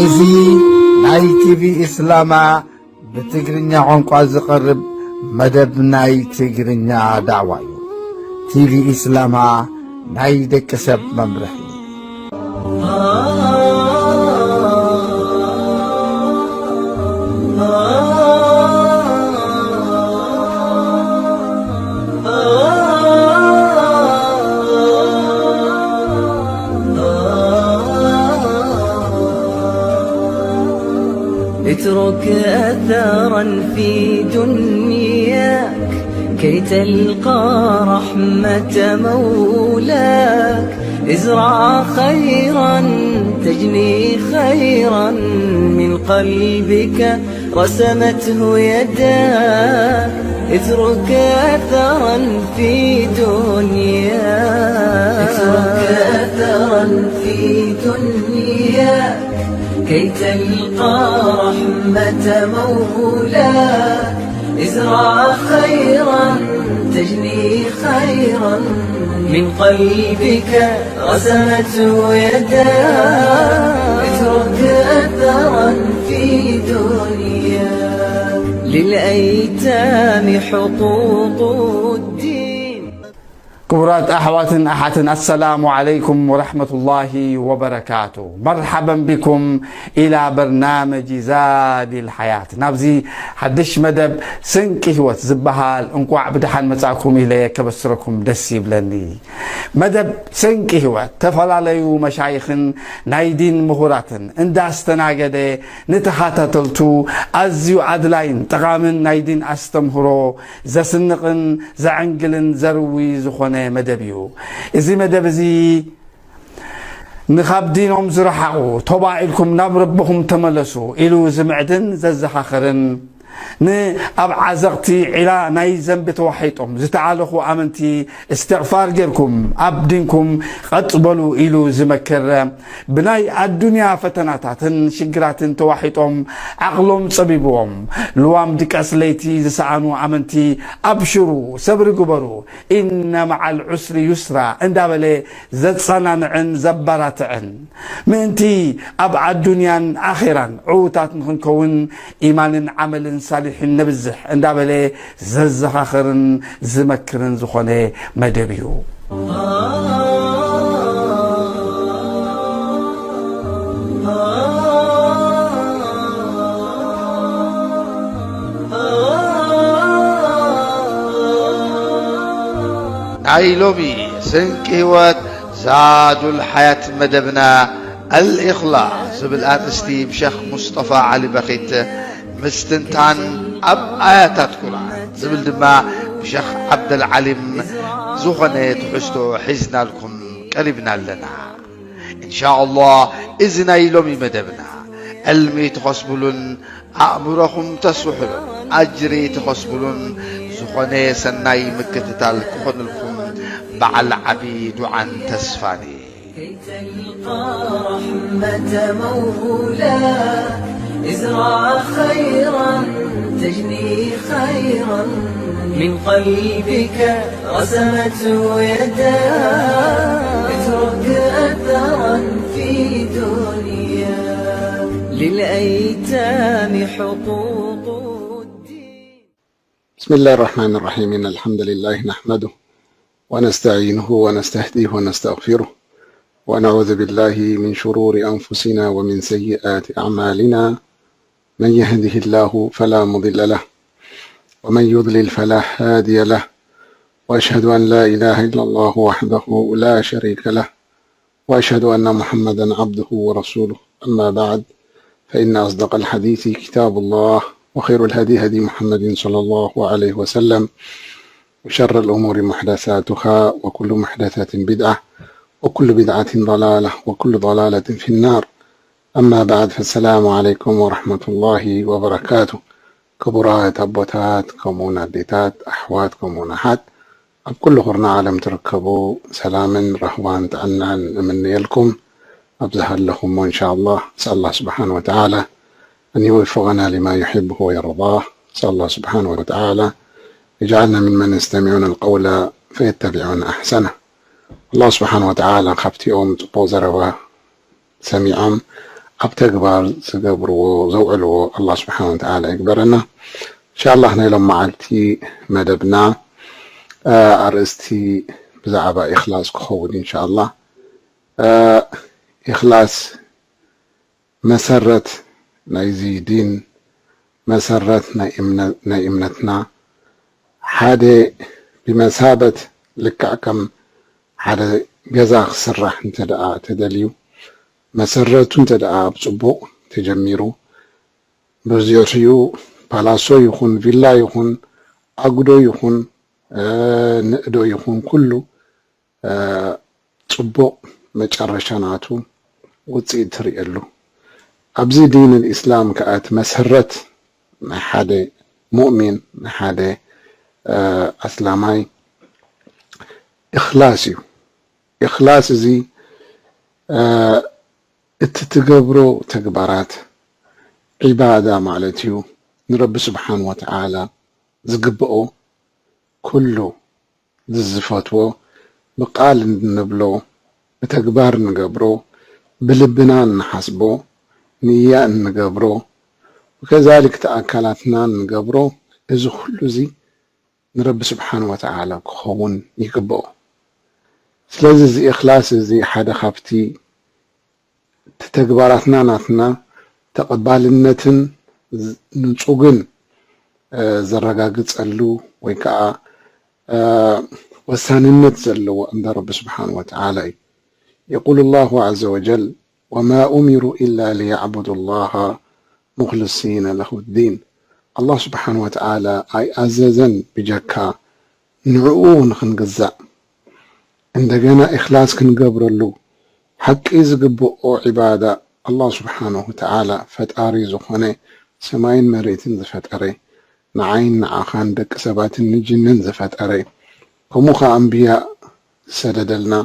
እዚ ናይ ቲቪ ኢስላማ ብትግርኛ ቋንቋ ዝቐርብ መደብ ናይ ትግርኛ ዳዕዋ እዩ። ቲቪ ኢስላማ፣ ናይ ደቂ ሰብ መምርሒ። اترك أثرا في دنياك كي تلقى رحمة مولاك. ازرع خيرا تجني خيرا من قلبك رسمته يداك. اترك أثرا في دنياك، اترك أثرا في دنياك كي تلقى رحمة مولاك. ازرع خيرا تجني خيرا من قلبك رسمته يداك. اترك أثرا في دنياك، للأيتام حقوق الدين. ክቡራት ኣሕዋትን ኣሓትን፣ ኣሰላሙ ዓለይኩም ወረሕመቱላሂ ወበረካቱ። መርሓበን ቢኩም ኢላ በርናመጂ ዛዲል ሓያት። ናብዚ ሓድሽ መደብ ስንቂ ህይወት ዝበሃል እንቋዕ ብደሓን መጻእኩም ኢለ ከበስረኩም ደስ ይብለኒ። መደብ ስንቂ ህይወት፣ ተፈላለዩ መሻይኽን ናይ ዲን ምሁራትን እንዳስተናገደ፣ ንተኸታተልቱ ኣዝዩ ኣድላይን ጠቓምን ናይ ዲን ኣስተምህሮ ዘስንቕን ዘዕንግልን ዘርዊ ዝኾነ መደብ እዩ። እዚ መደብ እዚ ንኻብ ዲኖም ዝረሓቑ፣ "ቶባ ኢልኩም ናብ ረብኹም ተመለሱ" ኢሉ ዝምዕድን ዘዘኻኽርን፣ ንኣብ ዓዘቕቲ ዒላ ናይ ዘንቢ ተዋሒጦም ዝተዓለኹ ኣመንቲ እስትቕፋር ጌርኩም ኣብ ዲንኩም ቀጥ በሉ ኢሉ ዝመክር፣ ብናይ ኣዱንያ ፈተናታትን ሽግራትን ተዋሒጦም ዓቕሎም ጸቢብዎም፣ ልዋም ድቃስ ለይቲ ዝሰኣኑ ኣመንቲ፣ "ኣብሽሩ፣ ሰብሪ ግበሩ፣ ኢነ መዓል ዑስሪ ዩስራ" እንዳበለ ዘጸናንዕን ዘባራትዕን፣ ምእንቲ ኣብ ኣዱንያን ኣኼራን ዕዉታት ንኽንከውን፣ ኢማንን ዓመልን ሳሊሒን ነብዝሕ እንዳበለ ዘዘኻኽርን ዝመክርን ዝኾነ መደብ እዩ። ናይ ሎሚ ስንቂ ህይወት ዛዱል ሓያት መደብና ኣልኢኽላስ ዝብል ኣርእስቲ ብሸኽ ሙስጠፋ ዓሊ በኺት፣ ምስትንታን ኣብ ኣያታት ቁርኣን ዝብል ድማ ብሸኽ ዓብደልዓሊም ዝኾነ ትሕዝቶ ሒዝናልኩም ቀሪብና ኣለና። ኢንሻ ኣላህ፣ እዚ ናይ ሎሚ መደብና ዕልሚ ትኸስብሉን ኣእምሮኹም ተስውሕሉን ኣጅሪ ትኸስብሉን ዝኾነ ሰናይ ምክትታል ክኾነልኩም በዓል ዓቢ ዱዓን ተስፋን እየ። كي تلقى رحمة مولاك، ازرع خيرا تجني خيرا من قلبك رسمته يداك. اترك أثرا في دنياك، للأيتام حقوق الدين. بسم الله الرحمن الرحيم. إن الحمد لله نحمده ونستعينه ونستهديه ونستغفره، ونعوذ بالله من شرور أنفسنا ومن سيئات أعمالنا. من يهده الله فلا مضل له، ومن يضلل فلا هادي له، وأشهد أن لا إله إلا الله وحده لا شريك له، وأشهد أن محمدا عبده ورسوله. أما بعد، فإن أصدق الحديث كتاب الله، وخير الهدي هدي محمد صلى الله عليه وسلم، وشر الأمور محدثاتها، وكل محدثة بدعة، وكل بدعة ضلالة، وكل ضلالة في النار. أما بعد، فالسلام عليكم ورحمة الله وبركاته. ክቡራት ኣቦታት፣ ከምኡውን ኣዴታት፣ ኣሕዋት፣ ከምኡውን ኣሓት፣ ኣብ ኩሉ ኩርናዕ ዓለም ትርከቡ፣ ሰላምን ራህዋን ጥዕናን እምነየልኩም። ኣብ ዝሃለኹሞ፣ إن شاء الله، أسأل الله سبحانه وتعالى أن يوفقنا لما يحبه ويرضاه. أسأل الله سبحانه وتعالى يجعلنا ممن يستمعون القول فيتبعون أحسنه. الله سبحانه وتعالى ካብቲኦም ጽቡቕ ዘረባ ሰሚዖም ኣብ ተግባር ዝገብርዎ፣ ዘውዕልዎ ኣላህ ስብሓን ወተዓላ ይግበረና። እንሻላህ ናይ ሎም መዓልቲ መደብና ኣርእስቲ ብዛዕባ ኢኽላስ ክኸውን እንሻላህ። ኢኽላስ መሰረት ናይዚ ዲን፣ መሰረት ናይ እምነትና ሓደ ብመሳበት ልክዕ ከም ሓደ ገዛ ክስራሕ እንተ ደኣ ተደልዩ፣ መሰረቱ እንተ ደኣ ብጽቡቕ ተጀሚሩ፣ ብዙሕኡ ፓላሶ ይኹን ቪላ ይኹን ኣጉዶ ይኹን ንእዶ ይኹን ኩሉ ጽቡቕ መጨረሻ ናቱ ውፅኢት ትርእየሉ። ኣብዚ ዲን ልእስላም ከኣ እቲ መሰረት ናይ ሓደ ሙእሚን፣ ናይ ሓደ ኣስላማይ እኽላስ እዩ። እኽላስ እዚ እቲ ትገብሮ ተግባራት ዒባዳ ማለት እዩ። ንረቢ ስብሓን ወተዓላ ዝግብኦ ኩሉ ዝዝፈትዎ ብቃል እንብሎ ብተግባር እንገብሮ ብልብና እንሓስቦ ንያ እንገብሮ ወከዛሊክ እቲ ኣካላትና እንገብሮ እዚ ኩሉ እዚ ንረቢ ስብሓን ወተዓላ ክኸውን ይግብኦ። ስለዚ እዚ እኽላስ እዚ ሓደ ካብቲ እቲ ተግባራትና ናትና ተቐባልነትን ንጹግን ዘረጋግጸሉ ወይ ከዓ ወሳንነት ዘለዎ እንዳ ረቢ ስብሓን ወተዓላ እዩ። የቁሉ ላሁ ዓዘ ወጀል ወማ ኡሚሩ ኢላ ሊያዕቡዱ ላሃ ሙኽልሲነ ለሁ ዲን። ኣላህ ስብሓን ወተዓላ ኣይኣዘዘን ብጀካ ንዕኡ ንኽንግዛእ እንደገና ኢኽላስ ክንገብረሉ ሓቂ ዝግብኦ ዒባዳ ኣላህ ስብሓነሁ ወተዓላ ፈጣሪ ዝኾነ ሰማይን መሬትን ዝፈጠረ ንዓይን ንዓኻን ደቂ ሰባትን ንጅንን ዝፈጠረ ከምኡ ኸዓ ኣንብያ ዝሰደደልና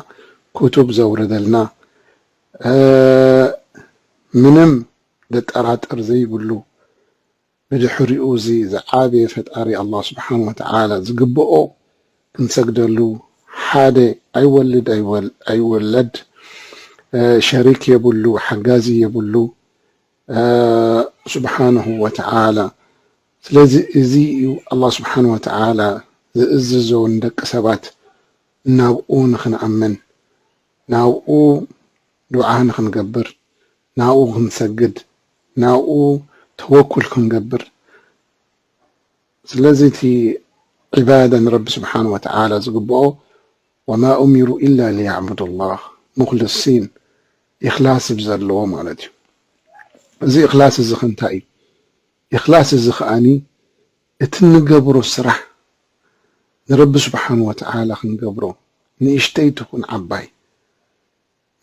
ክቱብ ዘውረደልና ምንም ዘጠራጥር ዘይብሉ ብድሕሪኡ እዚ ዝዓበየ ፈጣሪ ኣላህ ስብሓን ወተዓላ ዝግብኦ ክንሰግደሉ ሓደ ኣይወልድ ኣይወለድ ሸሪክ የብሉ ሓጋዚ የብሉ ስብሓንሁ ወተዓላ። ስለዚ እዚ እዩ ኣላህ ስብሓን ወተዓላ ዝእዝዞ ንደቂ ሰባት ናብኡ ንኽንኣምን ናብኡ ዱዓ ንኽንገብር ናብኡ ክንሰግድ ናብኡ ተወኩል ክንገብር ስለዚ እቲ ዒባዳ ንረቢ ስብሓን ወተዓላ ዝግብኦ ወማ ኡሚሩ ኢላ ሊያዕቡዱ ላህ ሙክልሲን ኢኽላስ ብዘለዎ ማለት እዩ። እዚ ኢኽላስ እዚ ኸ እንታይ እዩ? ኢኽላስ እዚ ኸኣኒ እቲ እንገብሮ ስራሕ ንረቢ ስብሓን ወተዓላ ክንገብሮ ንእሽተይ ትኹን ዓባይ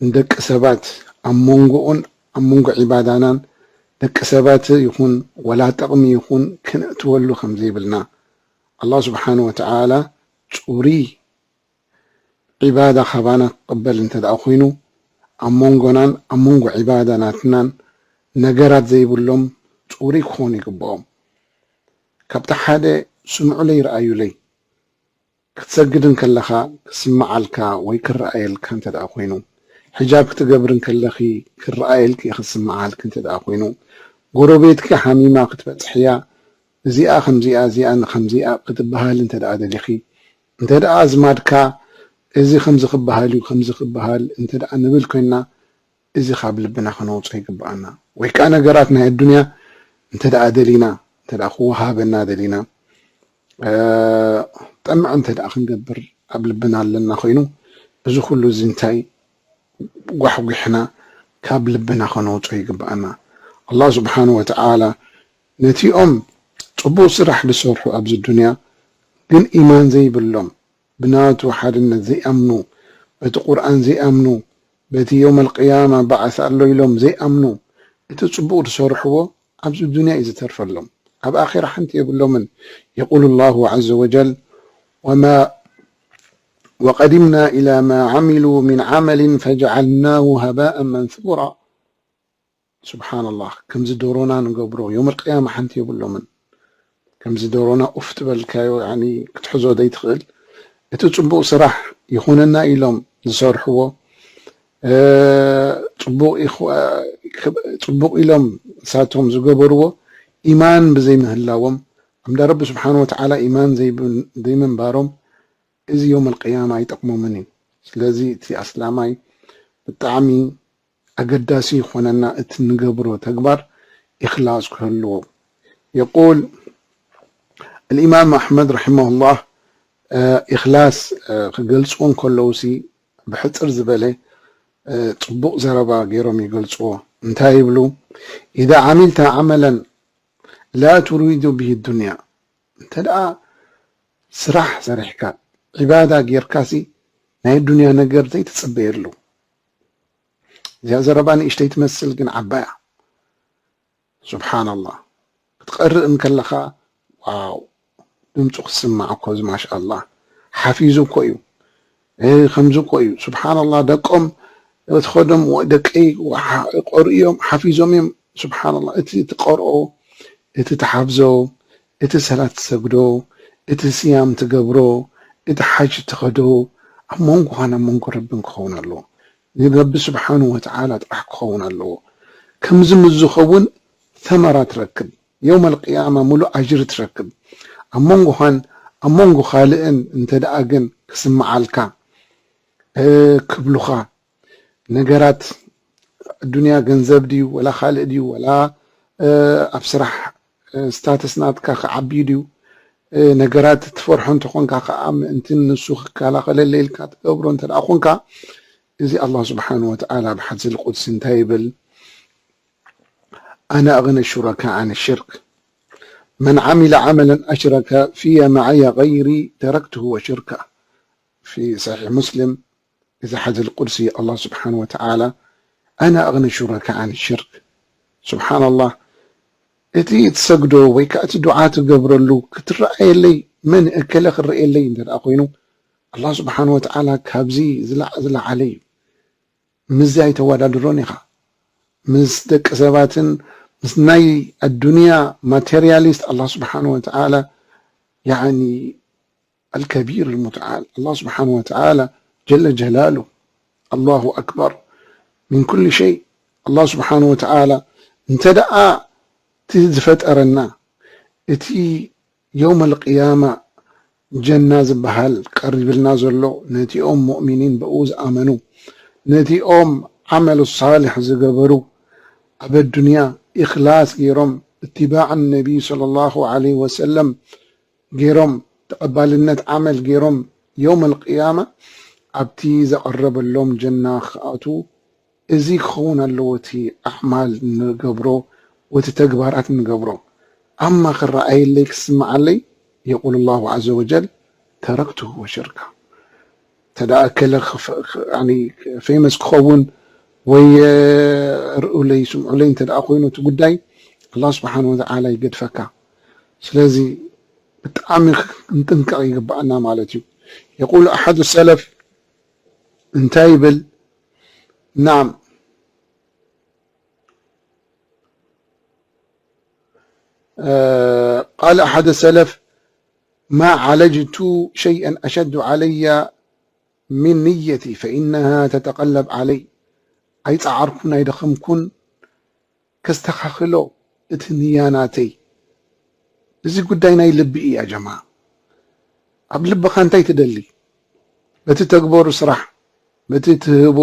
ንደቂ ሰባት ኣብ መንጎኡን ኣብ መንጎ ዒባዳናን ደቂ ሰባት ይኹን ወላ ጥቕሚ ይኹን ክንእትወሉ ከም ዘይብልና ኣላህ ስብሓን ወተዓላ ፁሪ ዒባዳ ካባና ክቕበል እንተ ደኣ ኮይኑ ኣብ መንጎናን ኣብ መንጎ ዒባዳ ናትናን ነገራት ዘይብሎም ፁሪ ክኾኑ ይግብኦም። ካብቲ ሓደ ስምዑለይ ረኣዩለይ ክትሰግድ እንከለኻ ክስምዓልካ ወይ ክረኣየልካ እንተ ደኣ ኮይኑ፣ ሕጃብ ክትገብሪ እንከለኺ ክረኣየልኪ ክስምዓልኪ እንተ ደኣ ኮይኑ፣ ጎረቤትኪ ሓሚማ ክትበጽሕያ እዚኣ ከምዚኣ እዚኣ ንከምዚኣ ክትበሃል እንተ ደኣ ደሊኺ፣ እንተ ደኣ ኣዝማድካ እዚ ከምዚ ክበሃል እዩ ከምዚ ክበሃል እንተ ደኣ ንብል ኮይንና እዚ ካብ ልብና ከነውፅኦ ይግብኣና። ወይ ከዓ ነገራት ናይ ኣዱንያ እንተ ደኣ ደሊና እንተ ደኣ ክወሃበና ደሊና ጠምዕ እንተ ደኣ ክንገብር ኣብ ልብና ኣለና ኮይኑ እዚ ኩሉ እዚ እንታይ ጓሕጒሕና ካብ ልብና ከነውፅኦ ይግብኣና። ኣላህ ስብሓን ወተዓላ ነቲኦም ፅቡቅ ስራሕ ዝሰርሑ ኣብዚ ዱንያ ግን ኢማን ዘይብሎም ብናቱ ሓድነት ዘይኣምኑ በቲ ቁርኣን ዘይኣምኑ በቲ የውመል ቅያማ በዓስ ኣሎ ኢሎም ዘይኣምኑ እቲ ፅቡቅ ዝሰርሕዎ ኣብዚ ዱንያ እዩ ዝተርፈሎም ኣብ ኣኼራ ሓንቲ የብሎምን። የቁሉ ላሁ ዓዘ ወጀል ወማ وقدمنا إلى ما عملوا من عمل فجعلناه هباء منثورا. ስብሓንላህ ከምዚ ዶሮና ንገብሮ የውመል ቅያማ ሓንቲ የብሎምን። ከምዚ ዶሮና ኡፍ ትበልካዮ ክትሕዞ ዘይትኽእል እቲ ፅቡቕ ስራሕ ይኹነና ኢሎም ዝሰርሕዎ ፅቡቕ ጽቡቕ ኢሎም እሳቶም ዝገበርዎ ኢማን ብዘይምህላዎም፣ ኣምዳ ረቢ ስብሓን ወተዓላ ኢማን ዘይምንባሮም፣ እዚ የውመል ቅያማ ኣይጠቕሞምን እዩ። ስለዚ እቲ ኣስላማይ ብጣዕሚ ኣገዳሲ ይኾነና እቲ ንገብሮ ተግባር ኢኽላስ ክህልዎ። የቁል الإمام أحمد رحمه الله، ኢኽላስ ክገልጽዎ እንከለውሲ ብሕጽር ዝበለ ጽቡቕ ዘረባ ገይሮም ይገልጽዎ። እንታይ ይብሉ? إذا عملت عملا لا تريد به الدنيا، እንተ ደኣ ስራሕ ሰሪሕካ ዒባዳ ጌርካሲ ናይ ዱንያ ነገር ዘይትጽበየሉ። እዚኣ ዘረባ ንእሽተይ ትመስል ግን ዓባያ። ሱብሓነላህ። ክትቐርእ እንከለኻ ዋው ድምፁ ክስማዕ እኮ እዚ ማሻኣላህ ሓፊዙ እኮ እዩ። ከምዚ እኮ እዩ ሱብሓነላህ። ደቆም ትኸዶም ደቀይ ቆርኡ እዮም ሓፊዞም እዮም። ሱብሓነላህ እቲ ትቐርኦ እቲ ትሓፍዞ እቲ ሰላት ትሰግዶ እቲ ስያም ትገብሮ እቲ ሓጅ ትኸዶ ኣብ መንጎኻን ኣብ መንጎ ረብን ክኸውን ኣለዎ። ንረቢ ስብሓንሁ ወተዓላ ጥራሕ ክኸውን ኣለዎ። ከምዚ ምስ ዝኸውን ተመራ ትረክብ። የውመል ቅያማ ሙሉእ ኣጅሪ ትረክብ። ኣብ መንጎኻን ኣብ መንጎ ካልእን እንተ ደኣ ግን ክስምዓልካ ክብሉኻ ነገራት ኣዱንያ ገንዘብ ድዩ ወላ ካልእ ድዩ ወላ ኣብ ስራሕ ስታተስ ናትካ ክዓቢ ድዩ ነገራት ትፈርሖ እንተኾንካ ከዓ ምእንቲ ንሱ ክከላኸለለ ኢልካ ትገብሮ እንተ ደኣ ኾንካ እዚ ኣላህ ስብሓን ወተዓላ ብሓዲስ ቁድሲ እንታይ ይብል ኣነ ኣغنى الشركاء عن الشرك من عمل عملا أشرك في معي غيري تركته وشركه في صحيح مسلم እዚ ሓዲስ ቁድሲ ኣላህ ስብሓን ወተዓላ ኣነ ኣغنى الشركاء عن الشرك ስብሓንላህ እቲ ትሰግዶ ወይ ከዓ እቲ ዱዓ ትገብረሉ ክትረኣየለይ መን እከለ ክረኣየለይ እንተ ደኣ ኮይኑ ኣላህ ስብሓን ወተዓላ ካብዚ ዝለዓለ እዩ። ምስዚ ኣይተወዳድሮን ኢኻ ምስ ደቂ ሰባትን ምስ ናይ ኣዱንያ ማቴርያሊስት ኣላህ ስብሓን ወተዓላ ያኒ الكبير المتعال الله سبحانه وتعالى جل جلاله الله أكبر من كل شيء الله سبحانه وتعالى እንተ ደኣ እቲ ዝፈጠረና እቲ የውመል ቅያማ ጀና ዝበሃል ቀሪብልና ዘሎ ነቲኦም ሙእሚኒን ብኡ ዝኣመኑ ነቲኦም ዓመል ሳልሕ ዝገበሩ ኣብ ኣዱንያ ኢኽላስ ገይሮም እትባዕ ነቢይ صلى الله عليه وسلم ገይሮም ተቐባልነት ዓመል ገይሮም የውመል ቅያማ ኣብቲ ዘቐረበሎም ጀና ክኣትዉ እዚ ክኸውን ኣለዎ እቲ ኣዕማል ንገብሮ ወቲ ተግባራት ንገብሮ ኣማ ክረኣየለይ ክስምዓለይ የቁል ላሁ ዘ ወጀል ተረክትሁ ወሽርካ ተደኣ ከለ ፌመስ ክኸውን ወይ ርእኡለይ ስምዑለይ እንተ ደኣ ኮይኑ እቲ ጉዳይ ኣላ ስብሓን ወተዓላ ይገድፈካ ስለዚ ብጣዕሚ ክንጥንቀቕ ይግባኣና ማለት እዩ የቁሉ ኣሓዱ ሰለፍ እንታይ ይብል ናም قال أحد السلف ما عالجت شيئا أشد علي من نيتي فإنها تتقلب علي ኣይፀዓርኩን ኣይደኸምኩን ከስተኻኽሎ እቲ ንያ ናተይ እዚ ጉዳይ ናይ ልቢ እያ ጀማ ኣብ ልብኻ እንታይ ትደሊ በቲ ተግበሩ ስራሕ በቲ ትህቦ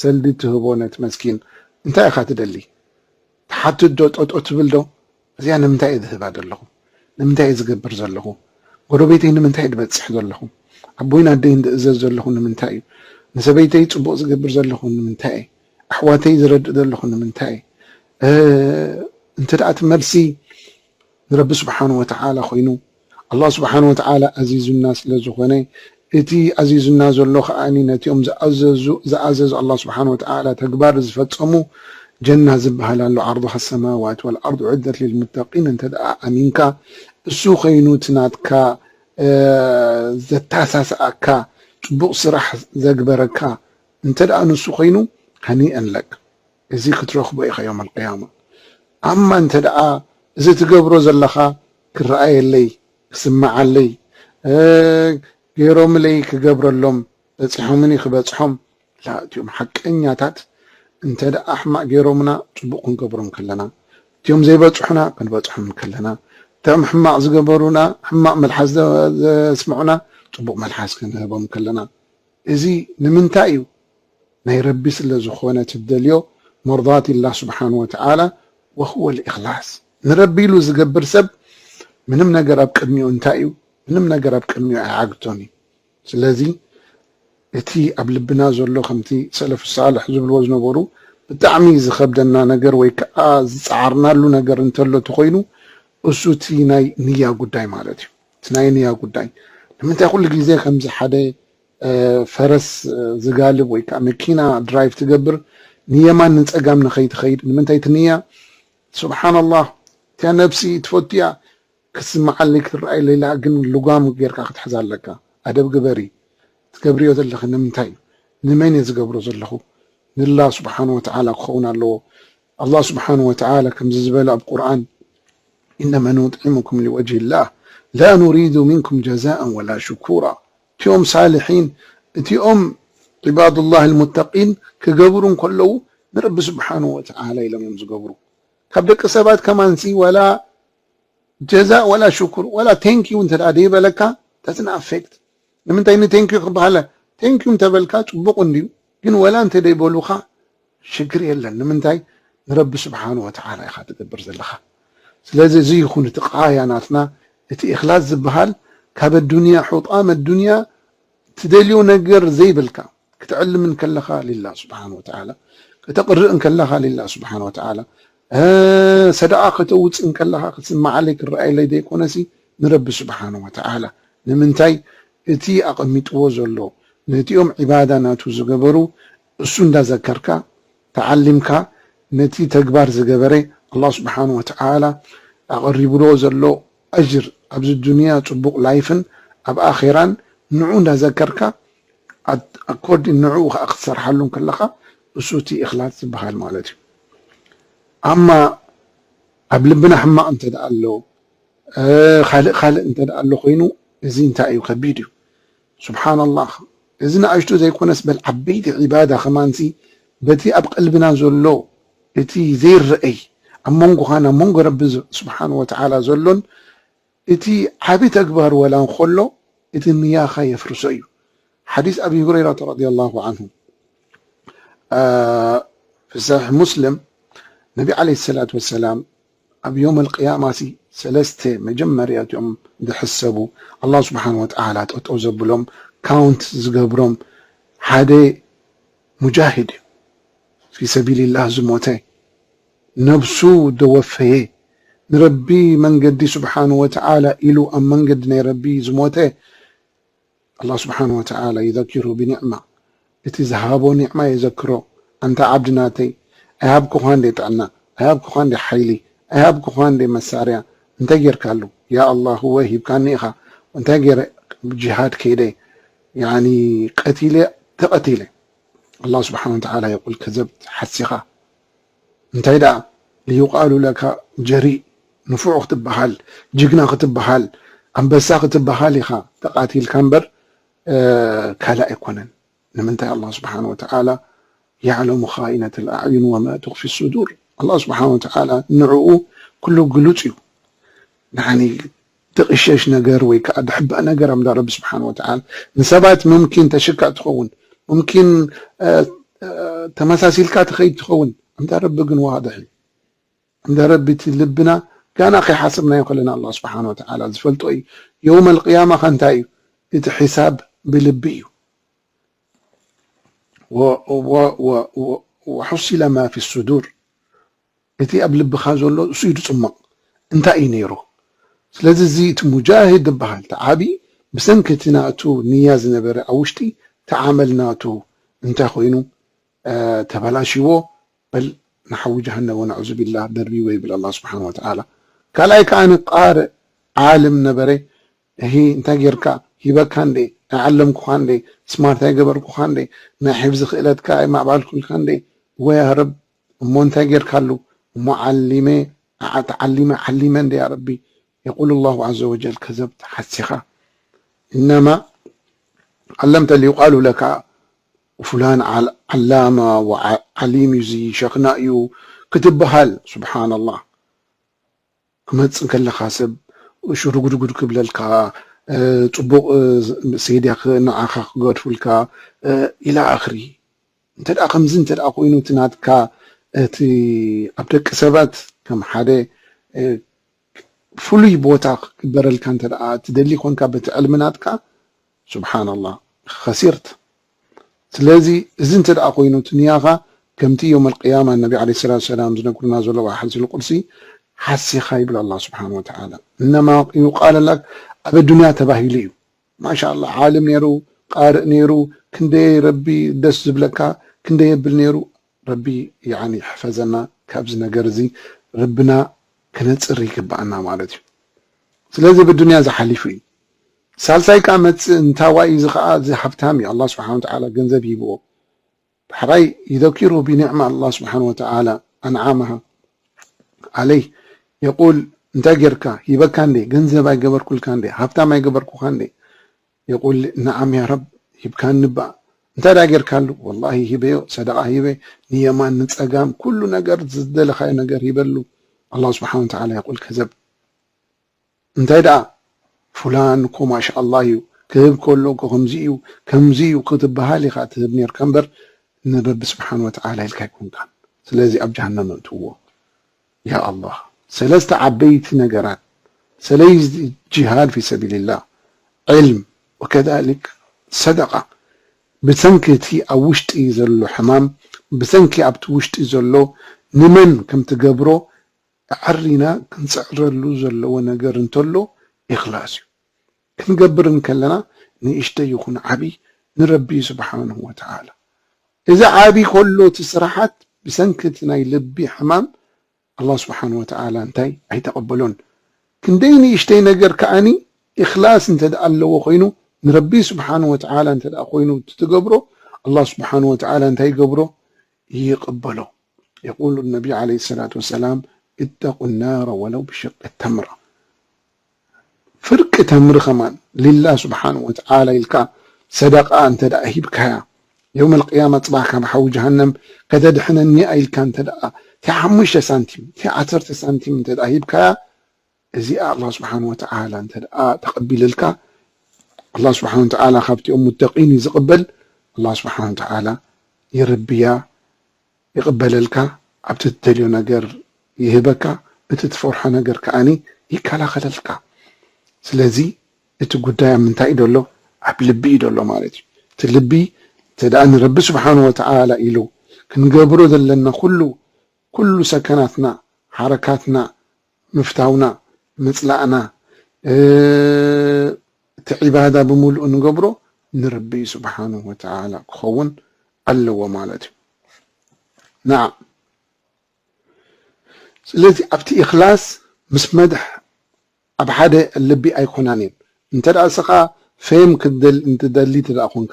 ሰልዲ ትህቦ ነቲ መስኪን እንታይ ኢኻ ትደሊ ትሓትት ዶ ጦጦ ትብል ዶ እዚኣ ንምንታይ እየ ዝህባ ዘለኹ ንምንታይ እየ ዝገብር ዘለኹ ጎረቤተይ ንምንታይ እየ ዝበፅሕ ዘለኹ ኣቦይን ኣደይን ዝእዘዝ ዘለኹ ንምንታይ እዩ ንሰበይተይ ፅቡቕ ዝገብር ዘለኹ ንምንታይ እየ ኣሕዋተይ ዝረድእ ዘለኹ ንምንታይ እየ እንተ ደኣ እቲ መልሲ ንረቢ ስብሓን ወተዓላ ኮይኑ ኣላህ ስብሓን ወተዓላ ኣዚዙና ስለ ዝኾነ እቲ ኣዚዙና ዘሎ ከዓኒ ነቲኦም ዝኣዘዙ ዝኣዘዙ ኣላህ ስብሓን ወተዓላ ተግባር ዝፈጸሙ ጀና ዝበሃል ኣሎ ዓርضሃ ሰማዋት ወልኣርض ዑደት ልልሙተቂን እንተ ደኣ ኣሚንካ እሱ ኸይኑ እቲ ናትካ ዘተሳስኣካ ጽቡቕ ስራሕ ዘግበረካ እንተ ደኣ ንሱ ኸይኑ ሃኒአን ለክ እዚ ክትረኽቦ ኢኻ ዮም ኣልቅያማ ኣማ እንተ ደኣ እዚ ትገብሮ ዘለኻ ክረኣየለይ ክስምዓለይ ገይሮምለይ ክገብረሎም በፂሖምኒ ክበፅሖም ላ እቲኦም ሓቀኛታት እንተ ደኣ ሕማቕ ገይሮምና፣ ጽቡቕ ክንገብሮም ከለና፣ እቲኦም ዘይበጽሑና፣ ክንበጽሖም ከለና፣ እቶም ሕማቕ ዝገበሩና፣ ሕማቕ መልሓስ ዘ-፣ ዘስምዑና፣ ጽቡቕ መልሓስ ክንህቦም ከለና። እዚ ንምንታይ እዩ? ናይ ረቢ ስለ ዝኾነ፣ እቲ ዝደልዮ መርዳት ኢላህ ስብሓን ወተዓላ፣ ወሁወ ልእኽላስ። ንረቢ ኢሉ ዝገብር ሰብ፣ ምንም ነገር ኣብ ቅድሚኡ እንታይ እዩ? ምንም ነገር ኣብ ቅድሚኡ ኣይዓግቶን እዩ። ስለዚ እቲ ኣብ ልብና ዘሎ፣ ከምቲ ሰለፉ ሳልሕ ዝብልዎ ዝነበሩ፣ ብጣዕሚ ዝኸብደና ነገር ወይ ከዓ ዝፀዓርናሉ ነገር እንተሎ ተኾይኑ፣ እሱ እቲ ናይ ንያ ጉዳይ ማለት እዩ። እቲ ናይ ንያ ጉዳይ። ንምንታይ ኩሉ ግዜ ከምዚ ሓደ፣ እ፣ ፈረስ፣ እ፣ ዝጋልብ ወይ ከዓ መኪና ድራይቭ ትገብር ንየማን ንፀጋም ንኸይትኸይድ? ንምንታይ? እቲ ንያ፣ ሱብሓነላህ፣ እቲያ ነብሲ ትፈቱ እያ፣ ክትስምዓለይ ክትረኣየለይ ኢላ፣ ግን ልጓም ጌርካ ክትሕዛ ኣለካ። ኣደብ ግበሪ። ትገብርዮ ዘለኺ ንምንታይ እዩ? ንመን እየ ዝገብሮ ዘለኹ? ንላህ ስብሓን ወተዓላ ክኸውን ኣለዎ። ኣላህ ስብሓን ወተዓላ ከምዚ ዝበለ ኣብ ቁርኣን፣ "ኢነማ ኑጥዒሙኩም ሊወጅሂላህ ላ ኑሪዱ ሚንኩም ጀዛአን ወላ ሽኩራ።" እቲኦም ሳልሒን፣ እቲኦም ዒባዱላህ ልሙተቂን ክገብሩ እንከለዉ፣ ንረቢ ስብሓን ወተዓላ ኢሎም እዮም ዝገብሩ። ካብ ደቂ ሰባት ከማንሲ ዋላ ጀዛእ ዋላ ሽኩር ዋላ ቴንኪዩ እንተ ደኣ ደይበለካ፣ that's an affect። ንምንታይ ንቴንኪዩ ክበሃለ? ቴንኪዩ እንተበልካ ጽቡቕ እንድዩ፣ ግን ወላ እንተ ደይበሉኻ ሽግር የለን። ንምንታይ? ንረቢ ስብሓን ወተዓላ ኢኻ ትገብር ዘለኻ። ስለዚ እዚ ይኹን እቲ ቃያ ናትና፣ እቲ ኢኽላስ ዝበሃል፣ ካብ ኣዱንያ፣ ሑጣም ኣዱንያ፣ ትደልዮ ነገር ዘይብልካ፣ ክትዕልም እንከለኻ ሊላህ ስብሓን ወተዓላ፣ ከተቕርእ እንከለኻ ሊላህ ስብሓን ወተዓላ፣ እ፣ ሰደቓ ከተውፅእ እንከለኻ ክትስምዓለይ ክረኣየለይ ዘይኮነሲ ንረቢ ስብሓን ወተዓላ። ንምንታይ? እቲ ኣቐሚጥዎ ዘሎ ነቲኦም ዒባዳ ናቱ ዝገበሩ እሱ እንዳዘከርካ፣ ተዓሊምካ፣ ነቲ ተግባር ዝገበረ ኣላህ ስብሓን ወተዓላ ኣቐሪብዎ ዘሎ ኣጅር ኣብዚ ዱንያ ጽቡቕ ላይፍን ኣብ ኣኼራን ንዑ እንዳዘከርካ፣ ኣት-፣ ኣኮርዲን ንዕኡ ኸዓ ክትሰርሓሉ እንከለኻ፣ እሱ እቲ እኽላስ ዝበሃል ማለት እዩ። ኣማ ኣብ ልብና ሕማቕ እንተ ደኣ ኣሎ፣ እ፣ ካልእ ካልእ እንተ ደኣ ኣሎ ኮይኑ፣ እዚ እንታይ እዩ? ከቢድ እዩ። ሱብሓነላህ። እዚ ንኣሽቱ ዘይኮነስ በል ዓበይቲ ዒባዳ ከማንሲ በቲ ኣብ ቀልብና ዘሎ እቲ ዘይረኣይ ኣብ መንጎኻን ኣብ መንጎ ረቢ ዝ-፣ ስብሓን ወተዓላ ዘሎን እቲ ዓቢ ተግባር ወላ እንከሎ እቲ ንያኻ የፍርሶ እዩ። ሓዲስ ኣቢ ሁረይረተ ረዲየላሁ ዓንሁ፣ አ፣ ፊ ሰሒሕ ሙስሊም ነቢ ዓለይሂ ሰላቱ ወሰላም ኣብ የውም ኣልቅያማ ሲ ሰለስተ መጀመርያ እቲኦም ዝሕሰቡ ኣላህ ስብሓን ወተዓላ ጠጠው ዘብሎም ካውንት ዝገብሮም ሓደ ሙጃሂድ እዩ። ፊ ሰቢልላህ ዝሞተ፣ ነብሱ ዘወፈየ፣ ንረቢ መንገዲ ስብሓን ወተዓላ ኢሉ ኣብ መንገዲ ናይ ረቢ ዝሞተ፣ ኣላህ ስብሓን ወተዓላ ዩዘኪሩ ብኒዕማ፣ እቲ ዝሃቦ ኒዕማ የዘክሮ። ኣንታ ዓብዲ ናተይ፣ ኣይሃብኩኻ እንዴ ጥዕና፣ ኣይሃብኩኻ እንዴ ሓይሊ፣ ኣይሃብኩኻ እንዴ መሳርያ፣ እንታይ ጌርካሉ? ያ ኣላህ፣ እወ ሂብካኒ ኢኻ። እንታይ ጌረ? ጂሃድ ከይደ፣ ያኒ ቀቲለ፣ ተቐቲለ። ኣላህ ስብሓን ወተዓላ የቁል፣ ከዘብት ሓሲኻ። እንታይ ደኣ? ሊዩቃሉ ለካ ጀሪእ፣ ንፉዕ ክትበሃል፣ ጅግና ክትበሃል፣ ኣንበሳ ክትበሃል ኢኻ ተቓቲልካ እምበር፣ እ፣ ካልእ ኣይኮነን። ንምንታይ? ኣላህ ስብሓን ወተዓላ የዕለሙ ኻኢነተል ኣዕዩን ወማ ቱኽፊ ሱዱር። ኣላህ ስብሓን ወተዓላ ንዕኡ ኩሉ ግሉጽ እዩ። ንዓኒ ድቕሸሽ ነገር ወይ ከዓ ድሕባእ ነገር ኣምዳ ረቢ ስብሓን ወተዓላ ንሰባት ሙምኪን ተሽክዕ ትኸውን፣ ሙምኪን፣ እ፣ እ፣ ተመሳሲልካ ትኸይድ ትኸውን። ኣምዳ ረቢ ግን ዋድሕ እዩ። ኣምዳ ረቢ እቲ ልብና ጋና ከይሓሰብናዮ ከለና ኣላህ ስብሓን ወተዓላ ዝፈልጦ እዩ። የውም ኣልቅያማ ከ እንታይ እዩ? እቲ ሒሳብ ብልቢ እዩ። ወ-፣ ወ-፣ ወ-፣ ወ-፣ ወሑሲለ ማ ፊ ሱዱር፣ እቲ ኣብ ልብኻ ዘሎ እሱ እዩ ዝጽመቕ። እንታይ እዩ ነይሩ? ስለዚ እዚ እቲ ሙጃሂድ ዝበሃል እቲ ዓቢ ብሰንኪ እቲ ናቱ ንያ ዝነበረ ኣብ ውሽጢ እቲ ዓመል ናቱ እንታይ ኮይኑ፣ እ፣ ተበላሽዎ፣ በል ንሓዊ ጀሃነም ወነዑዙ ቢላህ ደርቢዎ ይብል ኣላህ ስብሓን ወተዓላ። ካልኣይ ከኣ ቃርእ ዓልም ነበረ፣ እሂ፣ እንታይ ጌርካ? ሂበካ እንዴ? ኣይዓለምኩኻ እንዴ? ስማርት ኣይገበርኩኻ እንዴ? ናይ ሕፍዚ ክእለትካ ኣይማዕባልኩልካ እንዴ? ወይ ያ ረብ፣ እሞ እንታይ ጌርካሉ? እሞ ዓሊመ፣ ዓ-፣ ተዓሊመ፣ ዓሊመ እንዴ ያ ረቢ? የቁሉ ላሁ ዐዘ ወጀል፣ ከዘብት፣ ሓሲኻ። ኢነማ ዓለምተ ሊዩቃሉ ለካ ፉላን ዓል-፣ ዓላማ ወዓ-፣ ዓሊም እዩ፣ እዚ ሸኽና እዩ ክትበሃል፣ ስብሓንላህ። ክመጽእ ከለኻ ሰብ ሽሩጉድጉድ ክብለልካ፣ እ፣ ጽቡቕ፣ እ፣ ሴድያ ክ-፣ ንዓኻ ክገድፉልካ፣ እ፣ ኢላ ኣኽሪ። እንተ ደኣ ከምዚ እንተ ደኣ ኮይኑ፣ እቲ ናትካ፣ እቲ ኣብ ደቂ ሰባት ከም ሓደ፣ እ፣ ፍሉይ ቦታ ክግበረልካ እንተ ደኣ ትደሊ ኮንካ በቲ ዕልሚ ናትካ፣ ስብሓንላህ፣ ኸሲርት። ስለዚ እዚ እንተ ደኣ ኮይኑ፣ እቲ ንያኻ ከምቲ የውመል ቅያማ ነቢ ዓለይሂ ሰላቱ ወሰላም ዝነግሩና ዘለዉ ኣብ ሓዲስ ቁድሲ፣ ሓሲኻ ይብል ኣላህ ስብሓን ወተዓላ። እነማ ዩቃለ ለክ ኣብ ኣዱንያ ተባሂሉ እዩ። ማሻኣላህ፣ ዓልም ነይሩ፣ ቃርእ ነይሩ፣ ክንደይ ረቢ ደስ ዝብለካ፣ ክንደይ የብል ነይሩ። ረቢ፣ ያኒ፣ ይሕፈዘና ካብዚ ነገር እዚ። ረብና ክነጽር ይግብኣና ማለት እዩ። ስለዚ ብዱንያ ዝሓሊፉ እዩ። ሳልሳይ ከኣ መጽእ እንታዋይ፣ እዚ ከኣ እዚ ሃብታም እዩ፣ ኣላህ ስብሓን ወተዓላ ገንዘብ ይህብዎ። ዳሕራይ ይዘኪሩ ቢኒዕማ ኣላህ ስብሓን ወተዓላ ኣንዓመሃ ዓለይህ። የቁል፣ እንታይ ጌርካ? ሂበካ እንዴ? ገንዘብ ኣይገበርኩልካ እንዴ? ሃብታም ኣይገበርኩኻ እንዴ? የቁል፣ ነዓም ያ ረብ፣ ሂብካኒ እባ። እንታይ ደኣ ጌርካሉ? ወላሂ ሂበዮ፣ ሰደቓ ሂበ፣ ንየማን ንጸጋም፣ ኩሉ ነገር ዝደለኻዮ ነገር ሂበሉ። ኣላህ ስብሓን ወተዓላ የቁል፣ ከዘብ። እንታይ ደኣ፣ ፉላን እኮ ማሻኣላህ እዩ፣ ክህብ ከሎ እኮ ከምዚ እዩ፣ ከምዚ እዩ ክትበሃል ኢኻ ትህብ ኔርካ እምበር፣ ንረቢ ስብሓን ወተዓላ ኢልካ ኣይኮንካን። ስለዚ ኣብ ጀሃነም እእትውዎ። ያ ኣላህ፣ ሰለስተ ዓበይቲ ነገራት፣ ሰለስተ፣ ጂሃድ ፊ ሰቢልላህ፣ ዕልም፣ ወከዛሊክ ሰደቃ። ብሰንኪ እቲ ኣብ ውሽጢ ዘሎ ሕማም፣ ብሰንኪ ኣብቲ ውሽጢ ዘሎ ንመን ከም ትገብሮ ኣዕሪና ክንጽዕረሉ ዘለዎ ነገር እንተሎ፣ ኢኽላስ እዩ። ክንገብር እንከለና፣ ንእሽተይ ይኹን ዓቢ፣ ንረቢ ስብሓንሁ ወተዓላ። እዚ ዓቢ ከሎ እቲ ስራሓት ብሰንኪ እቲ ናይ ልቢ ሕማም ኣላህ ስብሓን ወተዓላ እንታይ ኣይተቐበሎን። ክንደይ ንእሽተይ ነገር ከኣኒ ኢኽላስ እንተ ደኣ ኣለዎ ኮይኑ፣ ንረቢ ስብሓን ወተዓላ እንተ ደኣ ኮይኑ እቲ ትገብሮ፣ ኣላህ ስብሓን ወተዓላ እንታይ ይገብሮ? ይቕበሎ። የቁሉ ነቢ ዓለይሂ ሰላቱ ወሰላም፣ "እተቁ ናረ ወለው ብሽቂ ተምራ።" ፍርቂ ተምሪ ከማን ሊላህ ስብሓን ወተዓላ ኢልካ ሰደቃ እንተ ደኣ ሂብካያ፣ የውመል ቅያማ ጽባሕ ካብ ሓዊ ጀሃነም ከተድሕነኒ እያ ኢልካ እንተ ደኣ፣ እቲኣ ሓሙሽተ ሳንቲም፣ እቲኣ ዓሰርተ ሳንቲም እንተ ደኣ ሂብካያ፣ እዚኣ ኣላህ ስብሓን ወተዓላ እንተ ደኣ ተቐቢልልካ፣ ኣላህ ስብሓን ወተዓላ ካብቲኦም ሙተቂን እዩ ዝቕበል። ኣላህ ስብሓን ወተዓላ ይርብያ፣ ይቕበለልካ፣ ኣብቲ ትደልዮ ነገር ይህበካ፣ እቲ ትፈርሖ ነገር ከኣኒ ይከላኸለልካ። ስለዚ እቲ ጉዳይ ኣብ ምንታይ እዩ ደሎ? ኣብ ልቢ እዩ ደሎ ማለት እዩ። እቲ ልቢ እንተ ደኣ ንረቢ ስብሓን ወተዓላ ኢሉ ክንገብሮ ዘለና ኩሉ፣ ኩሉ ሰከናትና፣ ሓረካትና፣ ምፍታውና፣ ምጽላእና፣ እ፣ እቲ ዒባዳ ብምሉኡ ንገብሮ ንረቢ ስብሓንሁ ወተዓላ ክኸውን ኣለዎ ማለት እዩ። ናዓ። ስለዚ ኣብቲ ኢኽላስ ምስ መድሕ ኣብ ሓደ ልቢ ኣይኮናን እየን። እንተ ደኣ እስኻ ፌም ክትደል-፣ እንትደሊ እንተ ደኣ ኮንካ፣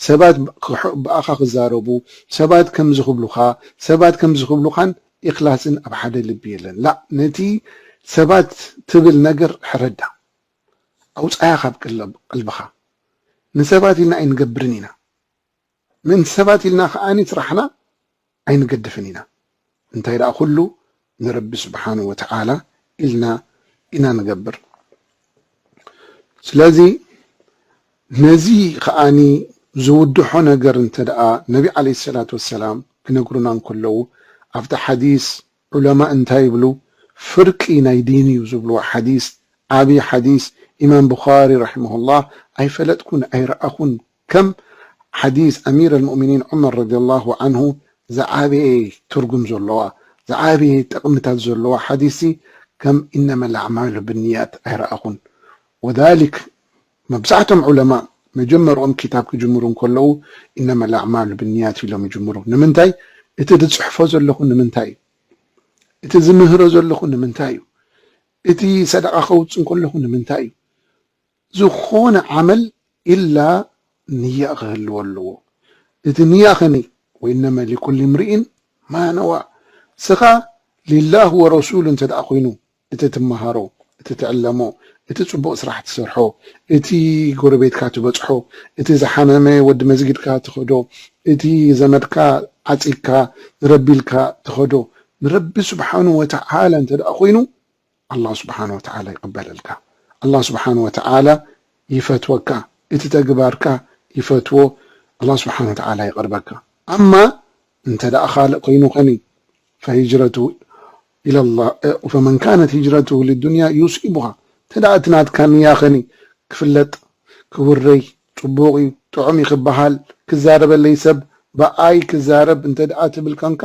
ሰባት ክሕ-፣ ብኣኻ ክዛረቡ፣ ሰባት ከምዚ ክብሉኻ፣ ሰባት ከምዚ ክብሉኻን ኢኽላስን ኣብ ሓደ ልቢ የለን። ላእ፣ ነቲ ሰባት ትብል ነገር ሕረዳ። ኣውጻያ ካብ ቅልብ-፣ ቅልብኻ። ንሰባት ኢልና ኣይንገብርን ኢና። ምእንቲ ሰባት ኢልና ከኣኒ ስራሕና ኣይንገድፍን ኢና። እንታይ ደኣ ኩሉ ንረቢ ስብሓንሁ ወተዓላ ኢልና ኢና ንገብር። ስለዚ ነዚ ከኣኒ ዝውድሖ ነገር እንተ ደኣ ነቢ ዓለይሂ ሰላቱ ወሰላም ክነግሩና እንከለዉ፣ ኣብቲ ሓዲስ ዑለማ እንታይ ይብሉ? ፍርቂ ናይ ዲን እዩ ዝብልዎ ሓዲስ፣ ዓብዪ ሓዲስ፣ ኢማም ቡኻሪ ረሒመሁላህ፣ ኣይፈለጥኩን ኣይረኣኹን ከም ሓዲስ ኣሚር ኣልሙእሚኒን ዑመር ረዲየላሁ ዓንሁ ዝዓበየ ትርጉም ዘለዋ፣ ዝዓበየ ጠቕምታት ዘለዋ ሓዲስ ከም ኢነመል ኣዕማሉ ብንያት ኣይረኣኹን። ወዛሊክ መብዛሕቶም ዑለማ መጀመርኦም ኪታብ ክጅምሩ እንከለዉ፣ "ኢነመል ኣዕማሉ ብንያት" ኢሎም ይጅምሩ። ንምንታይ? እቲ ዝጽሕፎ ዘለኹ ንምንታይ እዩ? እቲ ዝምህሮ ዘለኹ ንምንታይ እዩ? እቲ ሰደቓ ከውጽእ እንከለኹ ንምንታይ እዩ? ዝኾነ ዓመል ኢላ ንያ ክህልዎ ኣለዎ። እቲ ንያ ኸኒ፣ "ወኢነመ ሊኩል እምሪኢን ማ ነዋ።" ስኻ ሊላህ ወረሱል እንተ ደኣ ኮይኑ፣ እቲ ትመሃሮ፣ እቲ ትዕለሞ፣ እቲ ጽቡቕ ስራሕ ትሰርሖ፣ እቲ ጎረቤትካ ትበጽሖ፣ እቲ ዝሓመመ ወዲ መስጊድካ ትኸዶ፣ እቲ ዘመድካ ዓጺካ ንረቢ ኢልካ ትኸዶ ንረቢ ስብሓኑ ወተዓላ እንተ ደኣ ኮይኑ ኣላህ ስብሓን ወተዓላ ይቕበለልካ። ኣላህ ስብሓን ወተዓላ ይፈትወካ። እቲ ተግባርካ ይፈትዎ። ኣላህ ስብሓን ወተዓላ ይቕርበካ። ኣማ እንተ ደኣ ካልእ ኮይኑ ኸኒ ፈሂጅረቱ ኢለላህ ፈመን ካነት ሂጅረቱ ሊዱንያ ዩሲቡሃ። እንተ ደኣ እቲ ናትካ ንያ ኸኒ ክፍለጥ ክውረይ ጽቡቕ እዩ ጥዑም እዩ ክበሃል ክዛረበለይ ሰብ ብኣይ ክዛረብ እንተ ደኣ ትብል ከንካ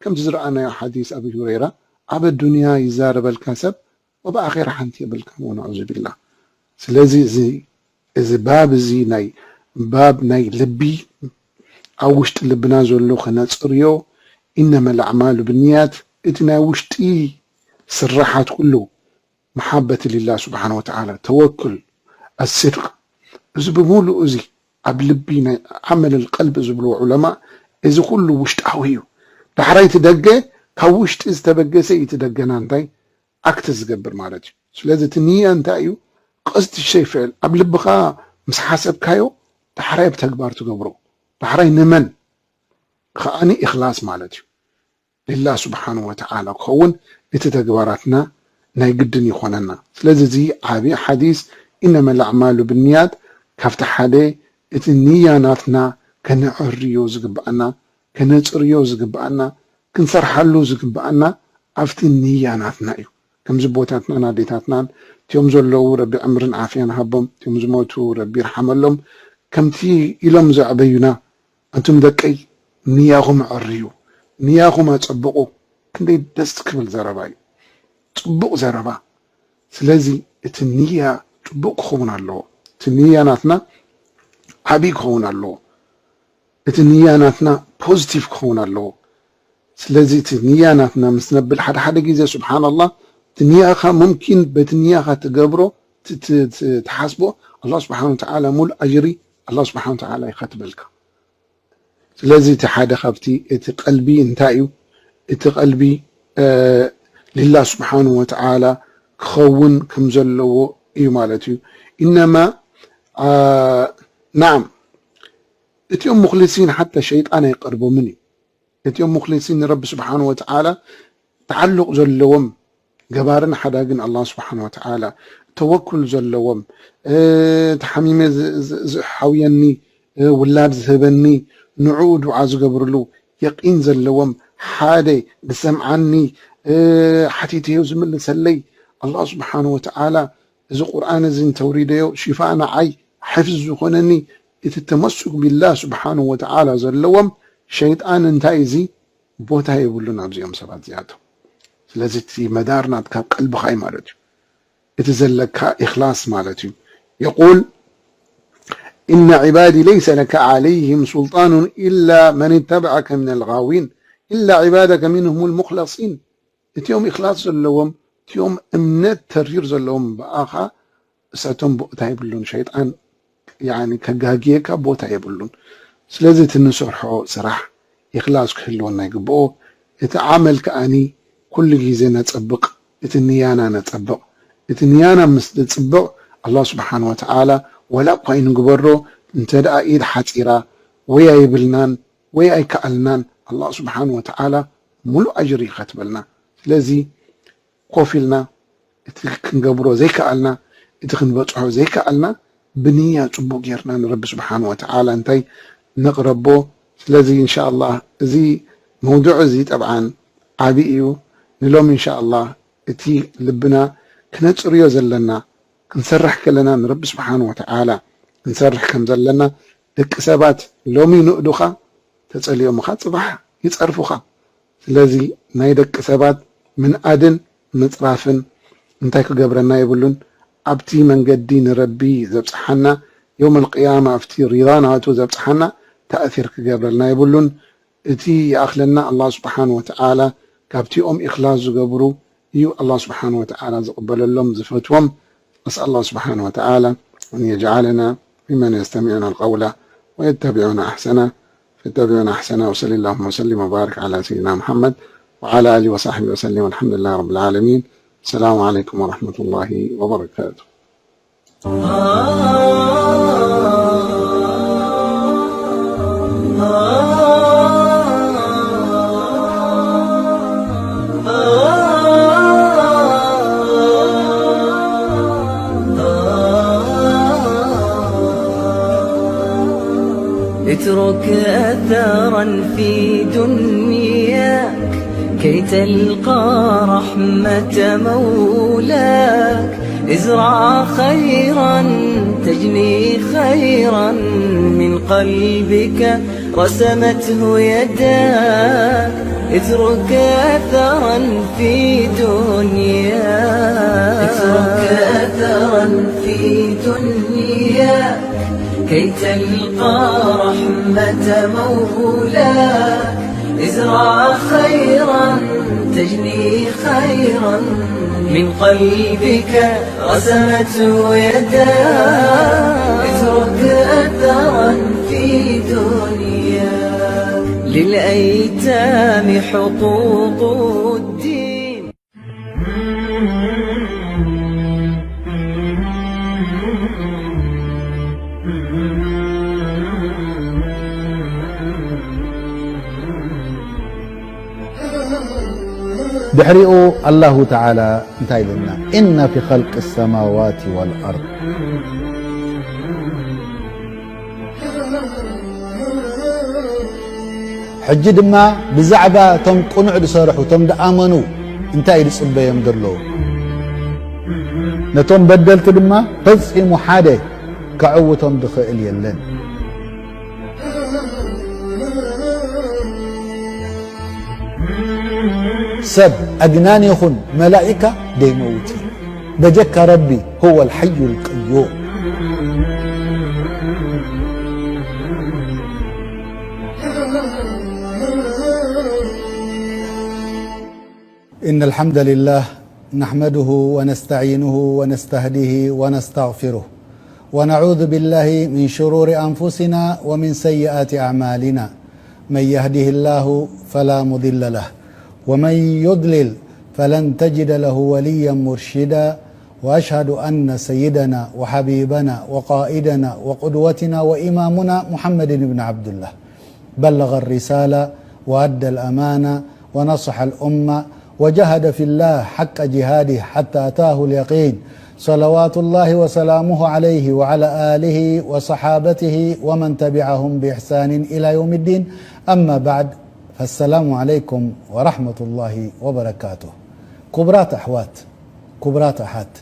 ከምቲ ዝረኣናዮ ሓዲስ ኣቢ ሁረይራ ኣብ ኣዱንያ ይዛረበልካ ሰብ ወብኣኼራ ሓንቲ የብልካ ወነዑዙ ቢላህ። ስለዚ እዚ እዚ ባብ እዚ ናይ ባብ ናይ ልቢ ኣብ ውሽጢ ልብና ዘሎ ከነፅርዮ ኢነመ ለዕማሉ ብንያት እቲ ናይ ውሽጢ ስራሓት ኩሉ መሓበት ሊላህ ስብሓን ወተዓላ ተወክል ኣስድቅ እዚ ብምሉእ እዚ ኣብ ልቢ ናይ ዓመል ቀልቢ ዝብልዎ ዑለማ እዚ ኩሉ ውሽጣዊ እዩ። ዳሕራይ እቲ ደገ ካብ ውሽጢ ዝተበገሰ እዩ እቲ ደገና እንታይ ኣክት ዝገብር ማለት እዩ። ስለዚ እቲ ንያ እንታይ እዩ? ቀስዲ ሸይ ፍዕል ኣብ ልብኻ ምስ ሓሰብካዮ ዳሕራይ ብተግባር ትገብሮ ዳሕራይ ንመን ከኣኒ ኢኽላስ ማለት እዩ። ሊላህ ስብሓን ወተዓላ ክኸውን እቲ ተግባራትና ናይ ግድን ይኾነና። ስለዚ እዚ ዓብዪ ሓዲስ ኢነመ ለዕማሉ ብንያት ካብቲ ሓደ እቲ ንያ ናትና ከነዕርዮ ዝግብኣና ከነፅርዮ ዝግብኣና ክንሰርሓሉ ዝግብኣና ኣብቲ ንያ ናትና እዩ። ከምዚ ቦታትናን ኣዴታትናን እቲኦም ዘለዉ ረቢ ዕምርን ዓፍያን ሃቦም እቲኦም ዝሞቱ ረቢ ይርሓመሎም ከምቲ ኢሎም ዘዕበዩና ኣንቱም ደቀይ ንያኹም ኣዕርዩ ንያኹም ኣጸብቑ። ክንደይ ደስ ክብል ዘረባ እዩ፣ ጽቡቕ ዘረባ። ስለዚ እቲ ንያ ጽቡቕ ክኸውን ኣለዎ። እቲ ንያ ናትና ዓብዪ ክኸውን ኣለዎ። እቲ ንያ ናትና ፖዚቲቭ ክኸውን ኣለዎ። ስለዚ እቲ ንያ ናትና ምስ ነብል ሓደ ሓደ ግዜ ስብሓንላህ እቲ ንያኻ ሙምኪን በቲ ንያኻ ትገብሮ ትሓስቦ ኣላህ ስብሓን ወተዓላ ሙሉእ ኣጅሪ ኣላህ ስብሓን ወተዓላ ይኸትበልካ። ስለዚ እቲ ሓደ ካብቲ እቲ ቀልቢ እንታይ እዩ? እቲ ቀልቢ ሊላህ ስብሓን ወተዓላ ክኸውን ከም ዘለዎ እዩ ማለት እዩ። ኢነማ ናዓም እቲኦም ሙኽሊሲን ሓታ ሸይጣን ኣይቀርቦምን እዩ። እቲኦም ሙኽሊሲን ንረቢ ስብሓን ወተዓላ ተዓሉቕ ዘለዎም ገባርን ሓዳግን ኣላህ ስብሓን ወተዓላ ተወኩል ዘለዎም ተሓሚመ ዝሓውየኒ ውላድ ዝህበኒ ንዕኡ ዱዓ ዝገብርሉ የቂን ዘለዎም ሓደ ዝሰምዓኒ ሓቲተዮ ዝምልሰለይ ኣላህ ስብሓን ወተዓላ እዚ ቁርኣን እዚ እንተውሪደዮ ሽፋእ ንዓይ ሕፍዚ ዝኾነኒ እቲ ተመሱክ ቢላህ ስብሓን ወተዓላ ዘለዎም ሸይጣን እንታይ እዚ ቦታ የብሉን ኣብዚኦም ሰባት እዚኣቶም። ስለዚ እቲ መዳር ናትካ ኣብ ቀልብኻ እዩ ማለት እዩ። እቲ ዘለካ ኢኽላስ ማለት እዩ። የቁል إن عبادي ليس لك عليهم سلطان إلا من اتبعك من الغاوين إلا عبادك منهم المخلصين እቲኦም ኢኽላስ ዘለዎም እቲኦም እምነት ተሪር ዘለዎም ብኣኻ እሳቶም ቦታ የብሉን። ሸይጣን ያኒ ከጋግየካ ቦታ የብሉን። ስለዚ እቲ ንሰርሖ ስራሕ ኢኽላስ ክህልወና ይግብኦ። እቲ ዓመል ከኣኒ ኩሉ ግዜ ነጸብቕ፣ እቲ ንያና ነጸብቕ። እቲ ንያና ምስ ንጽብቕ ኣላህ ስብሓን ወተዓላ ወላ እኳ ይንግበሮ እንተ ደኣ ኢድ ሓጺራ ወይ ኣይብልናን ወይ ኣይከኣልናን ኣላህ ስብሓን ወተዓላ ሙሉእ ኣጅሪ ይኸትበልና። ስለዚ ኮፍ ኢልና እቲ ክንገብሮ ዘይከኣልና እቲ ክንበፅሖ ዘይከኣልና ብንያ ፅቡቅ ጌርና ንረቢ ስብሓን ወተዓላ እንታይ ነቕረቦ። ስለዚ እንሻ ኣላህ እዚ መውዱዕ እዚ ጠብዓን ዓብዪ እዩ። ንሎም እንሻ ኣላህ እቲ ልብና ክነፅርዮ ዘለና ክንሰርሕ ከለና ንረቢ ስብሓን ወተዓላ ክንሰርሕ ከም ዘለና ደቂ ሰባት ሎሚ ንእዱኻ ተጸሊኦምኻ ጽባሕ ይጸርፉኻ። ስለዚ ናይ ደቂ ሰባት ምንኣድን ምጽራፍን እንታይ ክገብረና የብሉን። ኣብቲ መንገዲ ንረቢ ዘብጽሓና የውመል ቅያማ ኣብቲ ሪዳ ናቱ ዘብጽሓና ተእሲር ክገብረልና የብሉን። እቲ ይኣኽለና ኣላህ ስብሓን ወተዓላ ካብቲኦም ኢኽላስ ዝገብሩ እዩ ኣላህ ስብሓን ወተዓላ ዝቕበለሎም ዝፈትዎም። أسأل الله سبحانه وتعالى أن يجعلنا ممن يستمعون القول ويتبعون أحسنه فيتبعون أحسنه وصلى اللهم وسلم وبارك على سيدنا محمد وعلى آله وصحبه وسلم والحمد لله رب العالمين. السلام عليكم ورحمة الله وبركاته. ثارا في دنياك كي تلقى رحمة مولاك. ازرع خيرا تجني خيرا من قلبك رسمته يداك. اترك أثرا في دنياك، اترك أثرا في دنياك كي تلقى رحمة مولاك. ازرع خيرا تجني خيرا من قلبك رسمته يداك. اترك أثرا في دنياك، للأيتام حقوق الدين. ድሕሪኡ ኣላሁ ተዓላ እንታይ ኢሉና? إن في خلق السماوات والأرض። ሕጂ ድማ ብዛዕባ እቶም ቅኑዕ ዝሰርሑ፣ እቶም ዝኣመኑ እንታይ እዩ ዝጽበዮም ዘሎ? ነቶም በደልቲ ድማ ፈጺሙ ሓደ ከዕውቶም ዝኽእል የለን። ሰብ ኣግናን ይኹን መላኢካ ደይመውት እዩ። በጀካ ረቢ هو الحي القيوم። إن الحمد لله نحمده ونستعينه ونستهديه ونستغفره، ونعوذ بالله من شرور أنفسنا ومن سيئات أعمالنا. من يهده الله فلا مضل له، ومن يضلل فلن تجد له وليا مرشدا. وأشهد أن سيدنا وحبيبنا وقائدنا وقدوتنا وإمامنا محمد بن عبد الله بلغ الرسالة وأدى الأمانة ونصح الأمة وجاهد في الله حق جهاده حتى أتاه اليقين، صلوات الله وسلامه عليه وعلى آله وصحابته ومن تبعهم بإحسان إلى يوم الدين. أما بعد، فالسلام عليكم ورحمة الله وبركاته. ክቡራት ኣሕዋት፣ ክቡራት ኣሓት፣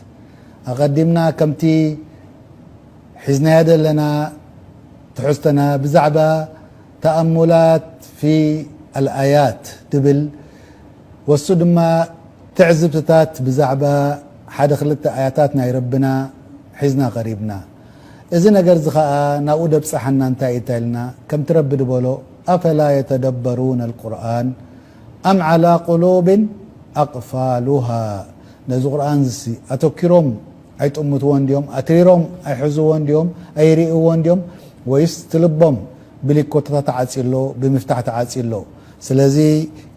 ኣቐዲምና ከምቲ ሒዝናዮ ዘለና ትሕዝቶና ብዛዕባ ተኣሙላት ፊ ኣልኣያት ትብል፣ ወሱ ድማ ትዕዝብትታት ብዛዕባ ሓደ ክልተ ኣያታት ናይ ረብና ሒዝና ቀሪብና። እዚ ነገር እዚ ኸኣ ናብኡ ደብጽሓና እንታይ እዩ ተልና? ከምቲ ረቢ ዝበሎ፣ أفلا يتدبرون القرآن أم على قلوب أقفالها። ነዚ ቁርኣን እዚ ኣተኪሮም ኣይጥምትዎን ድዮም? ኣትሪሮም ኣይሕዝዎን ድዮም? ኣይርእይዎን ድዮም? ወይስ እቲ ልቦም ብሊኮታ ተዓጽዩ ኣሎ፣ ብምፍታሕ ተዓጽዩ ኣሎ? ስለዚ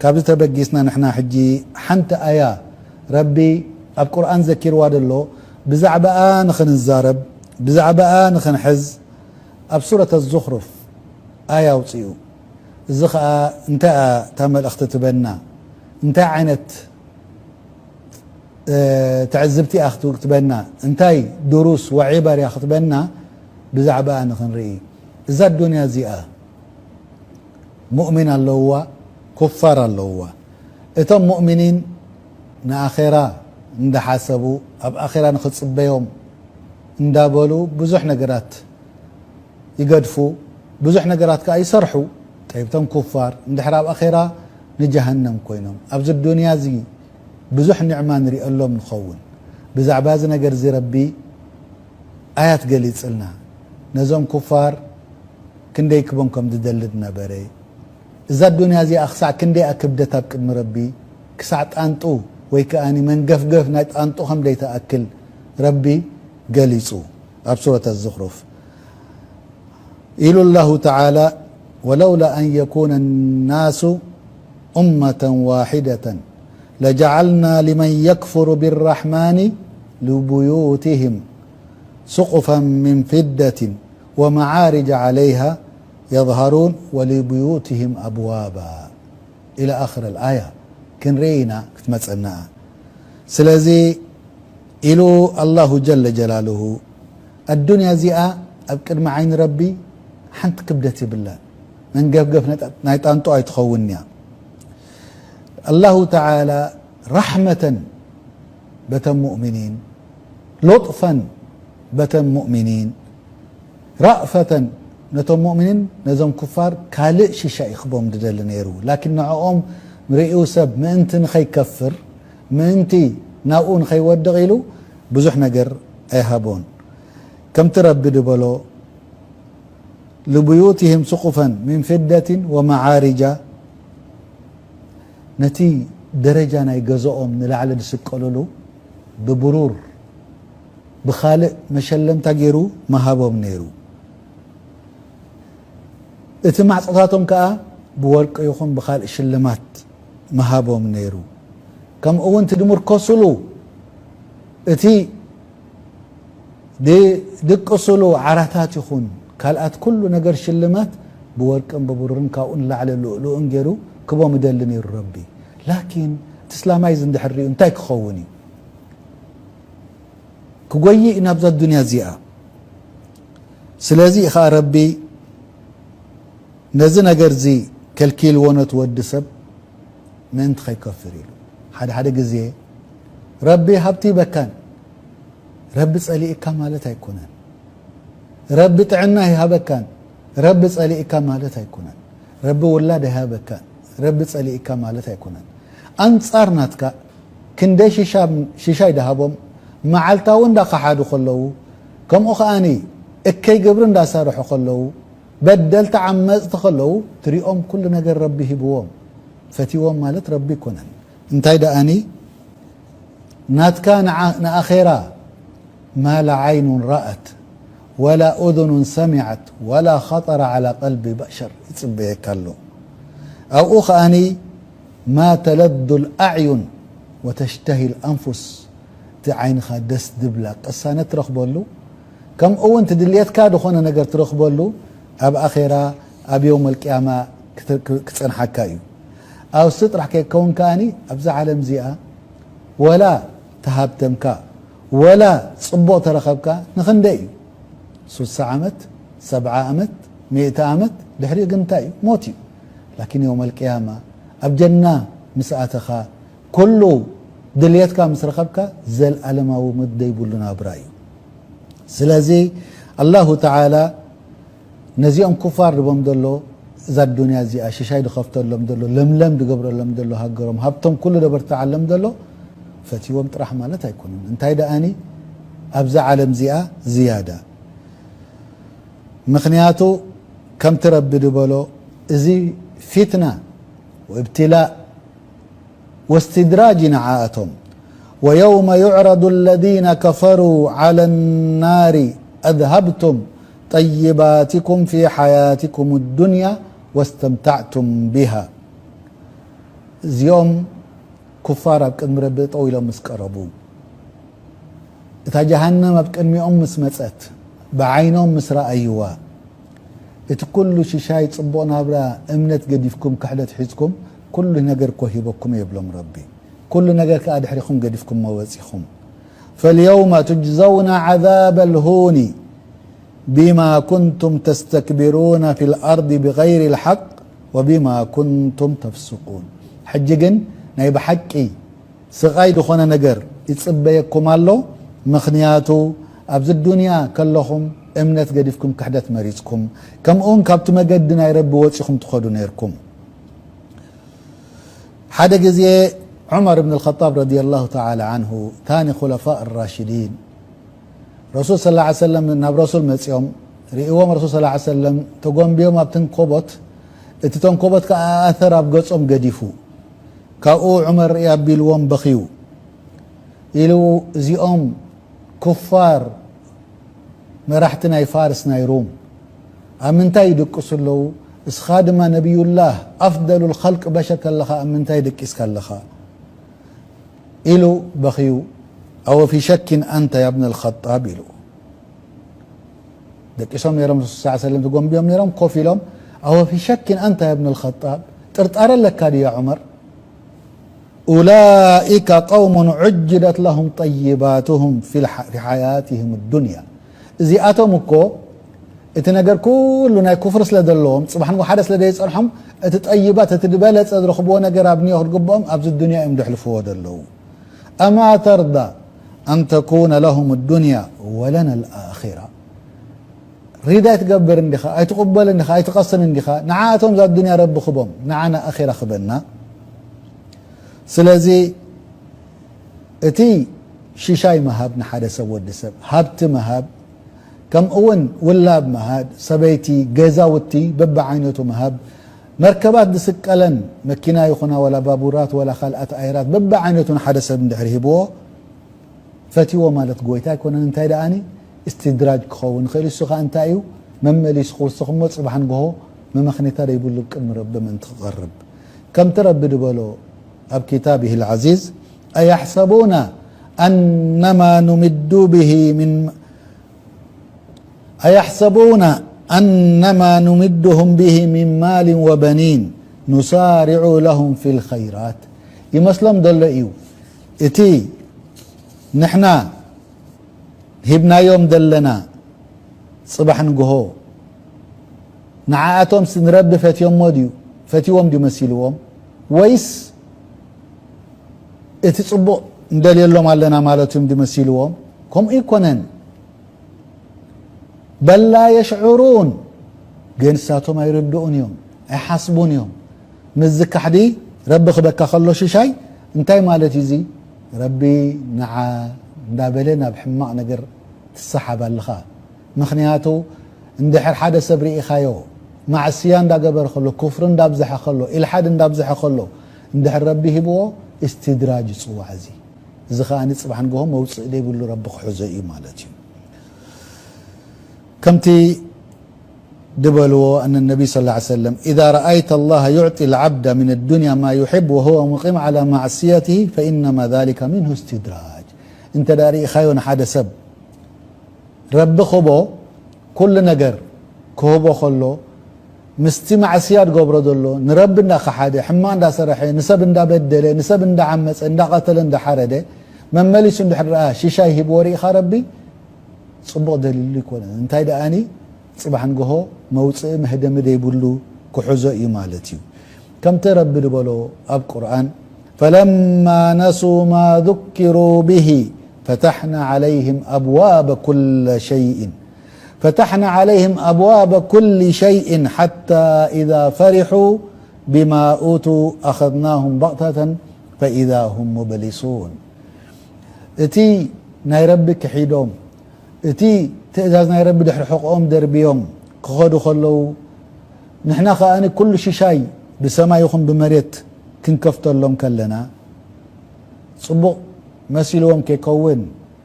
ካብዚ ተበጊስና ንሕና ሕጂ ሓንቲ ኣያ ረቢ ኣብ ቁርኣን ዘኪርዋ ዘሎ ብዛዕባኣ ንኽንዛረብ፣ ብዛዕባኣ ንኽንሕዝ ኣብ ሱረት ኣዙኽሩፍ ኣያ ኣውጽኡ። እዚ ኸኣ እንታይ እያ እታ መልእኽቲ ትበና? እንታይ ዓይነት እ፣ ትዕዝብቲ እያ ክትበና? እንታይ ድሩስ ወዒበር እያ ክትበና? ብዛዕባኣ ንኽንርኢ። እዛ ኣዱንያ እዚኣ ሙእሚን ኣለውዋ፣ ኩፋር ኣለውዋ። እቶም ሙእሚኒን ንኣኼራ እንዳሓሰቡ፣ ኣብ ኣኼራ ንኽጽበዮም እንዳበሉ ብዙሕ ነገራት ይገድፉ፣ ብዙሕ ነገራት ከኣ ይሰርሑ። ጠይብ፣ እቶም ኩፋር እንድሕር ኣብ ኣኼራ ንጀሃነም ኮይኖም፣ ኣብዚ ዱንያ እዚ ብዙሕ ኒዕማ ንሪኤሎም ንኸውን። ብዛዕባ እዚ ነገር እዚ ረቢ ኣያት ገሊጽልና። ነዞም ኩፋር ክንደይ ክቦም ከም ዝደሊ ዝነበረ፣ እዛ ዱንያ እዚኣ ክሳዕ ክንደይ እያ ክብደት ኣብ ቅድሚ ረቢ፣ ክሳዕ ጣንጡ ወይ ከኣ መንገፍገፍ ናይ ጣንጡ ከም ደይትኣክል ረቢ ገሊጹ ኣብ ሱረት ኣዝኽሩፍ። ኢሉ ኣላሁ ተዓላ፣ ولولا أن يكون الناس أمة واحدة لجعلنا لمن يكفر بالرحمن لبيوتهم سقفا من فضة ومعارج عليها يظهرون ولبيوتهم أبوابا إلى آخر الآية። ክንርኢ ኢና ክትመጸና። ስለዚ ኢሉ ኣላሁ ጀለ ጀላሉሁ፣ ኣዱንያ እዚኣ ኣብ ቅድሚ ዓይኒ ረቢ ሓንቲ ክብደት የብላን። መንገፍገፍ ናይ ጣንጡ ኣይትኸውን እያ። ኣላሁ ተዓላ ራሕመተን በተም ሙእሚኒን፣ ሎጥፈን በተም ሙእሚኒን፣ ራእፈተን ነቶም ሙእሚኒን፣ ነዞም ኩፋር ካልእ ሽሻይ ክቦም ድደሊ ነይሩ። ላኪን ንዕኦም ርእዩ ሰብ ምእንቲ ንኸይከፍር፣ ምእንቲ ናብኡ ንኸይወድቕ ኢሉ ብዙሕ ነገር ኣይሃቦን። ከምቲ ረቢ ድበሎ፣ ልቡዩትህም ስቁፈን ሚን ፊደትን ወመዓሪጃ፣ ነቲ ደረጃ ናይ ገዝኦም ንላዕሊ ዝስቀሉሉ ብብሩር ብኻልእ መሸለምታ ገይሩ መሃቦም ነይሩ። እቲ ማዕጾታቶም ከኣ ብወርቂ ይኹን ብኻልእ ሽልማት መሃቦም ነይሩ። ከምኡ እውን እቲ ድምርኮስሉ፣ እቲ ድድቅስሉ ዓራታት ይኹን ካልኣት ኩሉ ነገር ሽልማት ብወርቅን ብብሩርን ካብኡ ንላዕሊ ልኡልኡን ገይሩ ክቦም ይደሊ ነይሩ ረቢ። ላኪን እቲ እስላማይ እዚ እንድሕር ሪኡ እንታይ ክኸውን እዩ? ክጎይእ እዩ ናብዛ ዱንያ እዚኣ። ስለዚ ኸዓ ረቢ ነዚ ነገር እዚ ከልኪልዎ ነቲ ወዲ ሰብ ምእንቲ ከይከፍር ኢሉ። ሓደ ሓደ ግዜ ረቢ ሃብቲ ይበካን፣ ረቢ ጸሊእካ ማለት ኣይኮነን። ረቢ ጥዕና ይሃበካን፣ ረቢ ጸሊእካ ማለት ኣይኮነን። ረቢ ውላድ ይሃበካን፣ ረቢ ጸሊእካ ማለት ኣይኮነን። ኣንጻር ናትካ ክንደይ ሽሻ-፣ ሽሻይ ደሃቦም፣ መዓልታዊ እንዳኸሓዱ ከለዉ፣ ከምኡ ከኣኒ እከይ ግብሪ እንዳሰርሑ ከለዉ፣ በደልቲ ዓመጽቲ ከለዉ፣ ትሪኦም ኩሉ ነገር ረቢ ሂብዎም። ፈትይዎም ማለት ረቢ ኣይኮነን። እንታይ ደኣኒ ናትካ ንዓ-፣ ንኣኼራ ማ ላ ዓይኑን ረኣት ወላ ኡዙኑን ሰሚዐት ወላ ኸጠረ ዓላ ቀልቢ በሸር ይጽበየካ ኣሎ። ኣብኡ ከኣኒ ማ ተለዙ ልኣዕዩን ወተሽተሂ ልኣንፉስ፣ እቲ ዓይንኻ ደስ ድብላ ቅሳነት ትረኽበሉ፣ ከምኡ እውን ትድልየትካ ዝኾነ ነገር ትረኽበሉ ኣብ ኣኼራ ኣብ የውመል ቅያማ ክት-፣ ክ-፣ ክጸንሓካ እዩ። ኣብዚ ጥራሕ ከይከውን ከኣኒ ኣብዛ ዓለም እዚኣ ወላ ተሃብተምካ ወላ ጽቡቕ ተረኸብካ ንኽንደይ እዩ? ሱሳ ዓመት፣ ሰብዓ ዓመት፣ ሚእቲ ዓመት፣ ድሕሪኡ ግን እንታይ እዩ? ሞት እዩ። ላኪን የውመል ቅያማ ኣብ ጀና ምስ ኣተኻ፣ ኩሉ ድልየትካ ምስ ረኸብካ፣ ዘልኣለማዊ ምድ ዘይብሉ ናብራ እዩ። ስለዚ ኣላሁ ተዓላ ነዚኦም ኩፋር ድቦም ዘሎ፣ እዛ ዱንያ እዚኣ ሽሻይ ድኸፍተሎም ዘሎ፣ ለምለም ድገብረሎም ዘሎ ሃገሮም፣ ሃብቶም ኩሉ ደበርትዓሎም ዘሎ፣ ፈትይዎም ጥራሕ ማለት ኣይኮነን። እንታይ ደኣኒ ኣብዛ ዓለም እዚኣ ዝያዳ። ምኽንያቱ ከምቲ ረቢ ድበሎ፣ እዚ ፊትና ወእብትላእ ወስትድራጅ ንዓኣቶም። ويوم يعرض الذين كفروا على النار أذهبتم طيباتكم في حياتكم الدنيا واستمتعتم بها. እዚኦም ኩፋር ኣብ ቅድሚ ረቢ ጠው ኢሎም ምስ ቀረቡ፣ እታ ጀሃነም ኣብ ቅድሚኦም ምስ መጸት፣ ብዓይኖም ምስ ረኣይዋ፣ እቲ ኩሉ ሽሻይ ጽቡቕ ናብራ፣ እምነት ገዲፍኩም ክሕደት ሒዝኩም፣ ኩሉ ነገር እኮ ሂበኩም እየ ይብሎም ረቢ። ኩሉ ነገር ከኣ ድሕሪኹም ገዲፍኩሞ ወጺኹም። فاليوم تجزون عذاب الهون بما كنتم تستكبرون في الأرض بغير الحق وبما كنتم تفسقون. ሕጂ ግን ናይ ብሓቂ ስቓይ ዝኾነ ነገር ይጽበየኩም ኣሎ። ምኽንያቱ ኣብዚ ዱንያ ከለኹም እምነት ገዲፍኩም ክሕደት መሪጽኩም፣ ከምኡውን ካብቲ መገዲ ናይ ረቢ ወጺኹም ትኸዱ ነይርኩም። ሓደ ግዜ ዑመር ብን ልኸጣብ ረዲየላሁ ተዓላ ዓንሁ፣ ታኒ ኹለፋእ ራሽዲን፣ ረሱል ሰለላሁ ዐለይሂ ወሰለም፣ ናብ ረሱል መጺኦም ርእይዎም፣ ረሱል ሰለላሁ ዐለይሂ ወሰለም ተጎንብዮም ኣብቲ ተንኮቦት፣ እቲ ተንኮቦት ከኣ ኣሰር ኣብ ገጾም ገዲፉ። ካብኡ ዑመር ርእይ ኣቢልዎም በኽዩ። ኢሉ፣ እዚኦም ኩፋር መራሕቲ ናይ ፋርስ ናይ ሩም ኣብ ምንታይ ይድቅሱ ኣለዉ? እስኻ ድማ ነቢዩላህ ኣፍደሉል ኸልቅ በሸር ከለኻ ኣብ ምንታይ ደቂስካ ኣለኻ? ኢሉ በኽዩ። ኣወ ፊ ሸኪን ኣንተ ያ ብነል ኸጣብ ኢሉ። ደቂሶም ነይሮም፣ ረሱል ሰለላሁ ዐለይሂ ወሰለም ተጎንብዮም ነይሮም፣ ኮፍ ኢሎም። ኣወ ፊ ሸኪን ኣንተ ያ ብነል ኸጣብ፣ ጥርጣረ ኣለካ ድዩ ያ ዑመር? ኡላኢከ ቀውሙን ዑጅለት ለሁም ጠይባቱሁም ፊ ሓያትህም ዱንያ። እዚኣቶም እኮ እቲ ነገር ኩሉ ናይ ኩፍር ስለ ዘለዎም፣ ጽባሕ ንግሆ ሓደ ስለ ዘይጸንሖም፣ እቲ ጠይባት፣ እቲ ዝበለጸ ዝረኽብዎ ነገር ኣብ ንዮ ክትግብኦም ኣብዚ ዱንያ እዮም ዘሕልፍዎ ዘለዉ። أما ترضى أن تكون لهم الدنيا ولنا الآخرة؟ ሪዳ ኣይትገብር እንዲኻ፣ ኣይትቕበል እንዲኻ፣ ኣይትቐስን እንዲኻ? ንዓኣቶም እዛ ዱንያ ረቢ ክቦም፣ ንዓና ኣኺራ ክበና። ስለዚ እቲ ሽሻይ ምሃብ ንሓደ ሰብ፣ ወዲ ሰብ ሃብቲ ምሃብ፣ ከምኡ እውን ውላድ ምሃብ፣ ሰበይቲ፣ ገዛውቲ በብዓይነቱ ምሃብ፣ መርከባት ዝስቀለን መኪና ይኹና ወላ ባቡራት ወላ ካልኣት ኣየራት በብዓይነቱ ንሓደ ሰብ እንድሕር ሂብዎ፣ ፈትዎ ማለት ጎይታ ኣይኮነን። እንታይ ደኣኒ እስትድራጅ ክኸውን ይኽእል። እሱ ኸኣ እንታይ እዩ? መመሊሱ ክውስኽ እሞ ጽባሕ ንግሆ መመኽኔታ ዘይብሉ ቅድሚ ረቢ ምእንቲ ክቐርብ። ከምቲ ረቢ ዝበሎ ኣብ كتابه العزيز: أيحسبون أنما نمد به من أيحسبون أنما نمدهم به من مال وبنين نسارع لهم في الخيرات؟ ይመስሎም ዘሎ እዩ እቲ ንሕና ሂብናዮም ዘለና ጽባሕ ንግሆ ንዓኣቶም ንረቢ ፈትዮሞ ድዩ፣ ፈትዎም ድዩ መሲልዎም፣ ወይስ እቲ ጽቡቕ እንደልየሎም ኣለና ማለት እዮም ድዩ መሲልዎም? ከምኡ ይኮነን። بل لا يشعرون። ግን ንሳቶም ኣይርድኡን እዮም፣ ኣይሓስቡን እዮም። ምስዚ ካሕዲ ረቢ ክበካ ከሎ ሽሻይ እንታይ ማለት እዩ? እዚ ረቢ ንዓ እንዳበለ ናብ ሕማቕ ነገር ትሰሓብ ኣለኻ። ምኽንያቱ እንድሕር ሓደ ሰብ ርኢኻዮ ማዕስያ እንዳገበረ ከሎ፣ ኩፍሪ እንዳብዝሐ ከሎ፣ ኢልሓድ እንዳብዝሐ ከሎ፣ እንድሕር ረቢ ሂብዎ፣ እስትድራጅ ይጽዋዕ እዚ። እዚ ኸኣ ንጽባሕ ንግሆ መውጽእ ዘይብሉ ረቢ ክሕዞ እዩ ማለት እዩ። ከምቲ ድበልዎ أن النبي صلى الله عليه وسلم: إذا رأيت الله يعطي العبد من الدنيا ما يحب وهو مقيم على معصيته فإنما ذلك منه استدراج። እንተ ደኣ ርኢኻዮ ንሓደ ሰብ ረቢ ክቦ ኩሉ ነገር ክህቦ ከሎ፣ ምስቲ ማዕስያ ዝገብሮ ዘሎ፣ ንረቢ እንዳኸሓደ፣ ሕማቕ እንዳሰረሐ፣ ንሰብ እንዳበደለ፣ ንሰብ እንዳዓመጸ፣ እንዳቐተለ፣ እንዳሓረደ፣ መመሊሱ እንድሕር ደኣ ሽሻይ ሂብዎ ርኢኻ ረቢ፣ ጽቡቕ ደሊሉ ይኮነን። እንታይ ደኣኒ ጽባሕ ንግሆ መውጽኢ መህደሚ ዘይብሉ ክሕዞ እዩ ማለት እዩ። ከምቲ ረቢ ዝበሎ ኣብ ቁርኣን: فلما نسوا ما ذكروا به فتحنا عليهم أبواب كل شيء فتحنا عليهم أبواب كل شيء حتى إذا فرحوا بما أوتوا أخذناهم بغتة فإذا هم مبلسون። እቲ ናይ ረቢ ክሒዶም፣ እቲ ትእዛዝ ናይ ረቢ ድሕሪ ሕቖኦም ደርብዮም ክኸዱ ከለዉ፣ ንሕና ከኣ ኩሉ ሽሻይ ብሰማይ ይኹን ብመሬት ክንከፍተሎም ከለና፣ ጽቡቕ መሲልዎም ከይከውን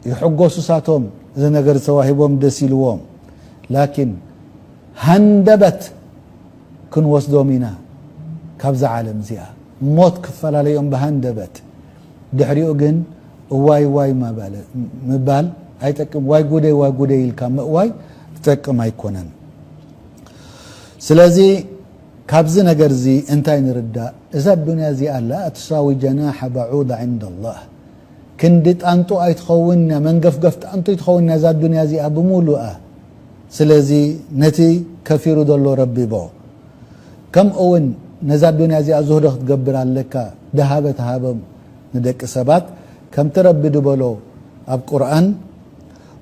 ይሕጎሱ፣ ሳቶም እዚ ነገር ዝተዋሂቦም ደስ ኢልዎም። ላኪን ሃንደበት ክንወስዶም ኢና ካብዛ ዓለም እዚኣ። ሞት ክፈላለዮም ብሃንደበት። ድሕሪኡ ግን እዋይ እዋይ ማባለ-፣ ምባል ኣይጠቅም። ዋይ ጉደይ፣ ዋይ ጉደይ ኢልካ ምእዋይ ዝጠቅም ኣይኮነን። ስለዚ ካብዚ ነገር እዚ እንታይ ንርዳእ? እዛ ዱንያ እዚኣ لا تساوي جناح بعوضة عند الله። ክንዲ ጣንጡ ኣይትኸውን እያ፣ መንገፍገፍ ጣንጡ ኣይትኸውን እያ እዛ ዱንያ እዚኣ ብምሉኣ። ስለዚ ነቲ ከፊሩ ዘሎ ረቢ ቦ። ከምኡ እውን ነዛ ዱንያ እዚኣ ዝህዶ ክትገብር ኣለካ፣ ደሃበ ተሃቦም ንደቂ ሰባት። ከምቲ ረቢ ዝበሎ ኣብ ቁርኣን: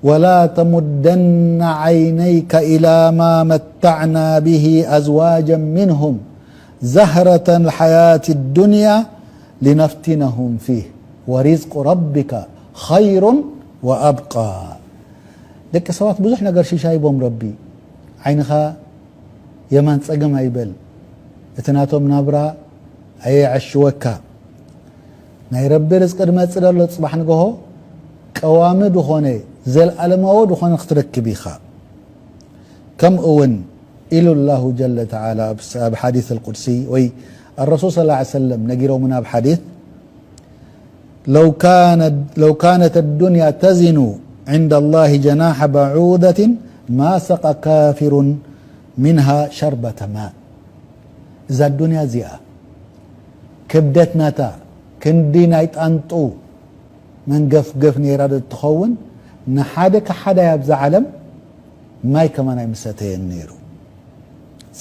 ولا تمدن عينيك إلى ما متعنا به أزواجا منهم زهرة الحياة الدنيا لنفتنهم فيه ورزق ربك خير وأبقى። ደቂ ሰባት ብዙሕ ነገር ሽሻይ ቦም ረቢ። ዓይንኻ የማን ጸገም ኣይበል፣ እቲ ናቶም ናብራ ኣየዕሽወካ። ናይ ረቢ ርዝቂ ድመጽእ ደሎ ጽባሕ ንግሆ ቀዋሚ ድኾነ፣ ዘልኣለማዊ ድኾነ ክትረክብ ኢኻ። ከምኡ እውን ኢሉ ኣላሁ ጀለ ተዓላ ኣብ፣ ኣብ ሓዲስ ኣልቁድሲ ወይ ኣረሱል ሰለላሁ ዐለይሂ ወሰለም ነጊሮምና ኣብ ሓዲስ: لو كان، لو كانت الدنيا تزن عند الله جناح بعوضة ما سقى كافر منها شربة ماء. እዛ ዱንያ እዚኣ ክብደት ናታ ክንዲ ናይ ጣንጡ መንገፍገፍ ነይራ ዶ ትኸውን፣ ንሓደ ከሓዳይ ኣብዛ ዓለም ማይ ከማን ኣይምሰተየን ነይሩ።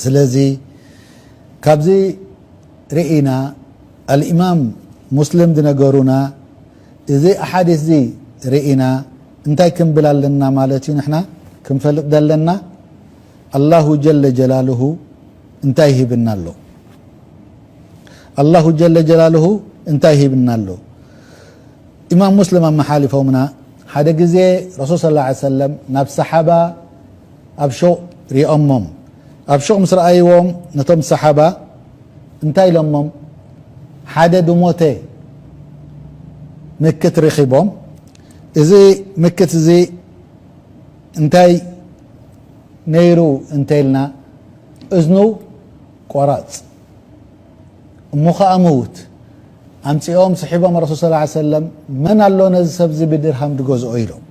ስለዚ ካብዚ ርኢና ኣልኢማም ሙስሊም ዝነገሩና እዚ ኣሓዲስ እዚ ርኢና እንታይ ክንብል ኣለና ማለት እዩ? ንሕና ክንፈልጥ ዘለና ኣላሁ ጀለ ጀላልሁ እንታይ ሂብና ኣሎ? ኣላሁ ጀለ ጀላልሁ እንታይ ሂብና ኣሎ? ኢማም ሙስሊም ኣመሓሊፎምና ሓደ ግዜ ረሱል ሰለላሁ ዐለይሂ ወሰለም ናብ ሰሓባ ኣብ ሹቕ ሪኦሞም። ኣብ ሹቕ ምስ ረኣይዎም ነቶም ሰሓባ እንታይ ኢሎሞም? ሓደ ድሞተ ምክት ረኺቦም። እዚ ምክት እዚ እንታይ ነይሩ እንተኢልና እዝኑ ቆራፅ እሞ ኸዓ ምዉት ኣምፂኦም ስሒቦም ረሱል ሰለላሁ ዐለይሂ ወሰለም መን ኣሎ ነዚ ሰብ እዚ ብድርሃም ድገዝኦ ኢሎም።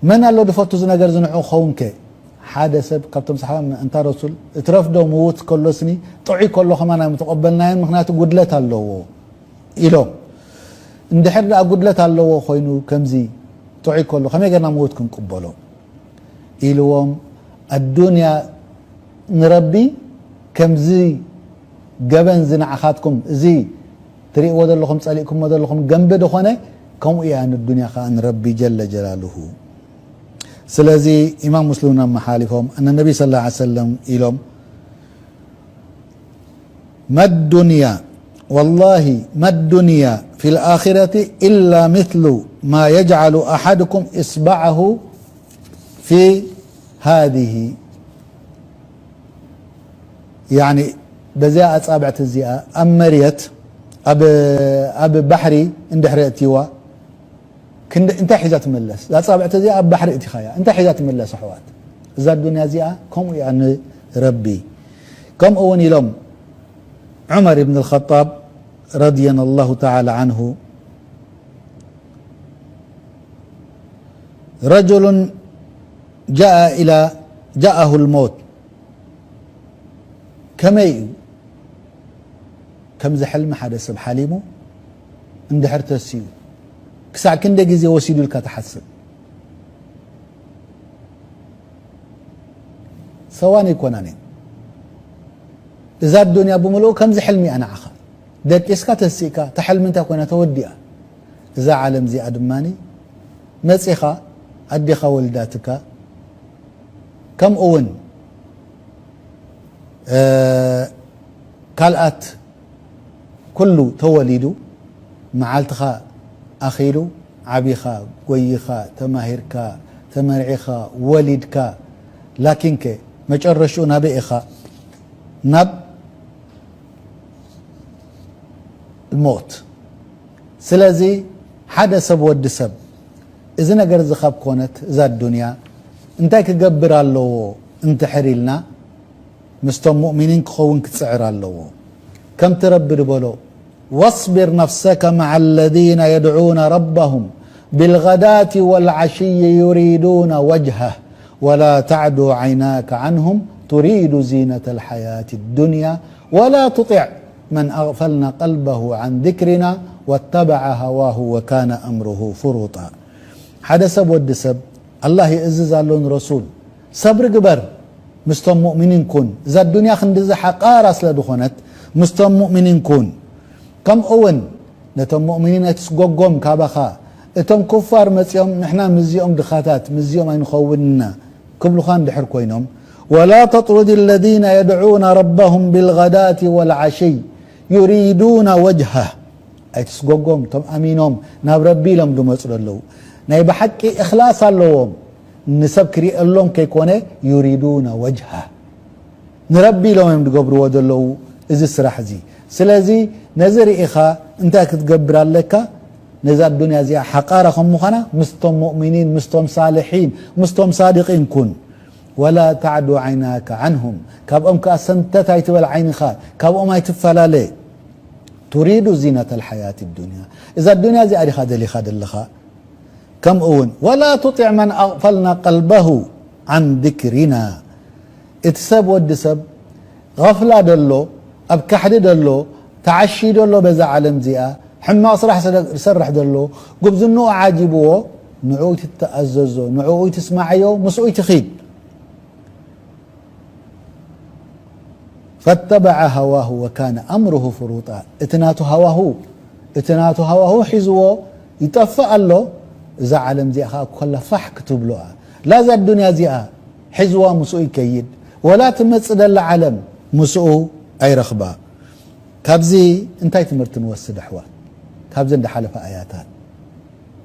መን ኣሎ ድፈቱ እዚ ነገር እዚ ንዑ ክኸውን ከ ሓደ ሰብ ካብቶም ሰሓባ እንታ ረሱል እትረፍዶ ምዉት ከሎስኒ ጥዑይ ከሎ ከማን ኣይምተቐበልናዮን ምኽንያቱ ጉድለት ኣለዎ ኢሎም። እንድሕር ደኣ ጉድለት ኣለዎ ኮይኑ ከምዚ ጥዑይ ከሎ ከመይ ገርና ምዉት ክንቅበሎ ኢልዎም። ኣዱንያ ንረቢ ከምዚ ገበን እዚ ንዓኻትኩም እዚ ትርእይዎ ዘለኹም ጸሊእኩሞ ዘለኹም ገንቢ ዝኾነ ከምኡ እያ ንዱንያ ከኣ ንረቢ ጀለ ጀላሉሁ። ስለዚ ኢማም ሙስሊም ኣመሓሊፎም ኣነ ነቢ ስ ሰለም ኢሎም ما الدنيا والله ما الدنيا في الآخرة إلا مثل ما يجعل أحدكم إصبعه في هذه يعني በዚኣ ኣጻብዕቲ እዚኣ ኣብ መሬት ኣብ ኣብ ባሕሪ እንድሕሪ እትዋ ክንደ እንታይ ሒዛ ትመለስ? እዛ ጻብዕቲ እዚኣ ኣብ ባሕሪ እቲኻያ እንታይ ሒዛ ትመለስ ኣሕዋት? እዛ ዱንያ እዚኣ ከምኡ እያ ንረቢ። ከምኡ እውን ኢሎም ዑመር ኢብን ኣልኸጣብ ረድየን ኣላሁ ተዓላ ዓንሁ ረጁሉን ጃአ ኢላ ጃአሁ ልሞት ከመይ እዩ ከምዚ ሕልሚ ሓደ ሰብ ሓሊሙ እንድሕር ተሲኡ ክሳዕ ክንደ ግዜ ወሲዱ ኢልካ ትሓስብ? ሰዋን ኣይኮናን እየን። እዛ ኣዱንያ ብምልኡ ከምዚ ሕልሚ እያ ንዓኻ። ደቂስካ ተሲእካ፣ እታ ሕልሚ እንታይ ኮይና ተወዲኣ። እዛ ዓለም እዚኣ ድማ መጺኻ ኣዴኻ ወልዳትካ፣ ከምኡ እውን ካልኣት ኩሉ ተወሊዱ መዓልትኻ ኣኺሉ ዓቢኻ ጎይኻ ተማሂርካ ተመርዒኻ ወሊድካ ላኪንከ መጨረሽኡ ናበይ ኢኻ? ናብ ሞት። ስለዚ ሓደ ሰብ ወዲ ሰብ እዚ ነገር እዚ ካብ ኮነት እዛ ኣዱንያ እንታይ ክገብር ኣለዎ እንድሕር ኢልና ምስቶም ሙእሚኒን ክኸውን ክጽዕር ኣለዎ። ከምቲ ረቢ ዝበሎ واصبر نفسك مع الذين يدعون ربهم بالغداة والعشي يريدون وجهه ولا تعد عيناك عنهم تريد زينة الحياة الدنيا ولا تطع من أغفلنا قلبه عن ذكرنا واتبع هواه وكان أمره فرطا ሓደ ሰብ ወዲ ሰብ ኣላህ ይእዝዝ ኣሎ ንረሱል ሰብሪ ግበር ምስቶም ሙእሚኒን ኩን እዛ ዱንያ ክንድዚ ሓቃራ ስለ ዝኾነት ምስቶም ሙእሚኒን ኩን ከምኡ እውን ነቶም ሙእሚኒን ኣይትስጎጎም ካባኻ እቶም ኩፋር መጺኦም ንሕና ምስዚኦም ድኻታት ምስዚኦም ኣይንኸውንና ክብሉኻ እንድሕር ኮይኖም ولا تطرد الذين يدعون ربهم بالغداة والعشي يريدون وجهه ኣይትስጎጎም እቶም ኣሚኖም ናብ ረቢ ኢሎም ዝመፁ ዘለዉ ናይ ብሓቂ እኽላስ ኣለዎም ንሰብ ክሪኤሎም ከይኮነ يريدون وجهه ንረቢ ኢሎም እዮም ዝገብርዎ ዘለዉ እዚ ስራሕ እዚ ስለዚ ነዚ ርኢኻ እንታይ ክትገብር ኣለካ ነዛ ኣዱንያ እዚኣ ሓቃራ ከም ምዃና ምስቶም ሙእሚኒን ምስቶም ሳልሒን ምስቶም ሳድቂን ኩን ولا تعد عيناك عنهم ካብኦም ከዓ ሰንተት ኣይትበል ዓይንኻ ካብኦም ኣይትፈላለ تريد زينة الحياة الدنيا እዛ ኣዱንያ እዚኣ ዲኻ ደሊኻ ዘለኻ ከምኡ እውን ولا تطع من أغفلنا قلبه عن ذكرنا እቲ ሰብ ወዲ ሰብ غفلة ደሎ ኣብ ካሕዲ ደሎ ተዓሽዩ ደሎ በዛ ዓለም እዚኣ ሕማቕ ስራሕ ዝሰርሕ ዘሎ ጉብዝንኡ ዓጂብዎ ንዕኡ ትተኣዘዞ፣ ንዕኡ ትስማዓዮ፣ ምስኡ ትኺድ። ፈተበዐ ሃዋሁ ወካነ ኣምሩሁ ፍሩጣ። እቲ ናቱ ሃዋሁ፣ እቲ ናቱ ሃዋሁ ሒዝዎ ይጠፍእ ኣሎ። እዛ ዓለም እዚኣ ኸዓ ኮላ ፋሕ ክትብሎኣ። ላዛ ዱንያ እዚኣ ሒዝዋ ምስኡ ይከይድ። ወላ ትመጽእ ደላ ዓለም ምስኡ ኣይረኽባ። ካብዚ እንታይ ትምህርቲ ንወስድ ኣሕዋት? ካብዚ እንዳሓለፈ ኣያታት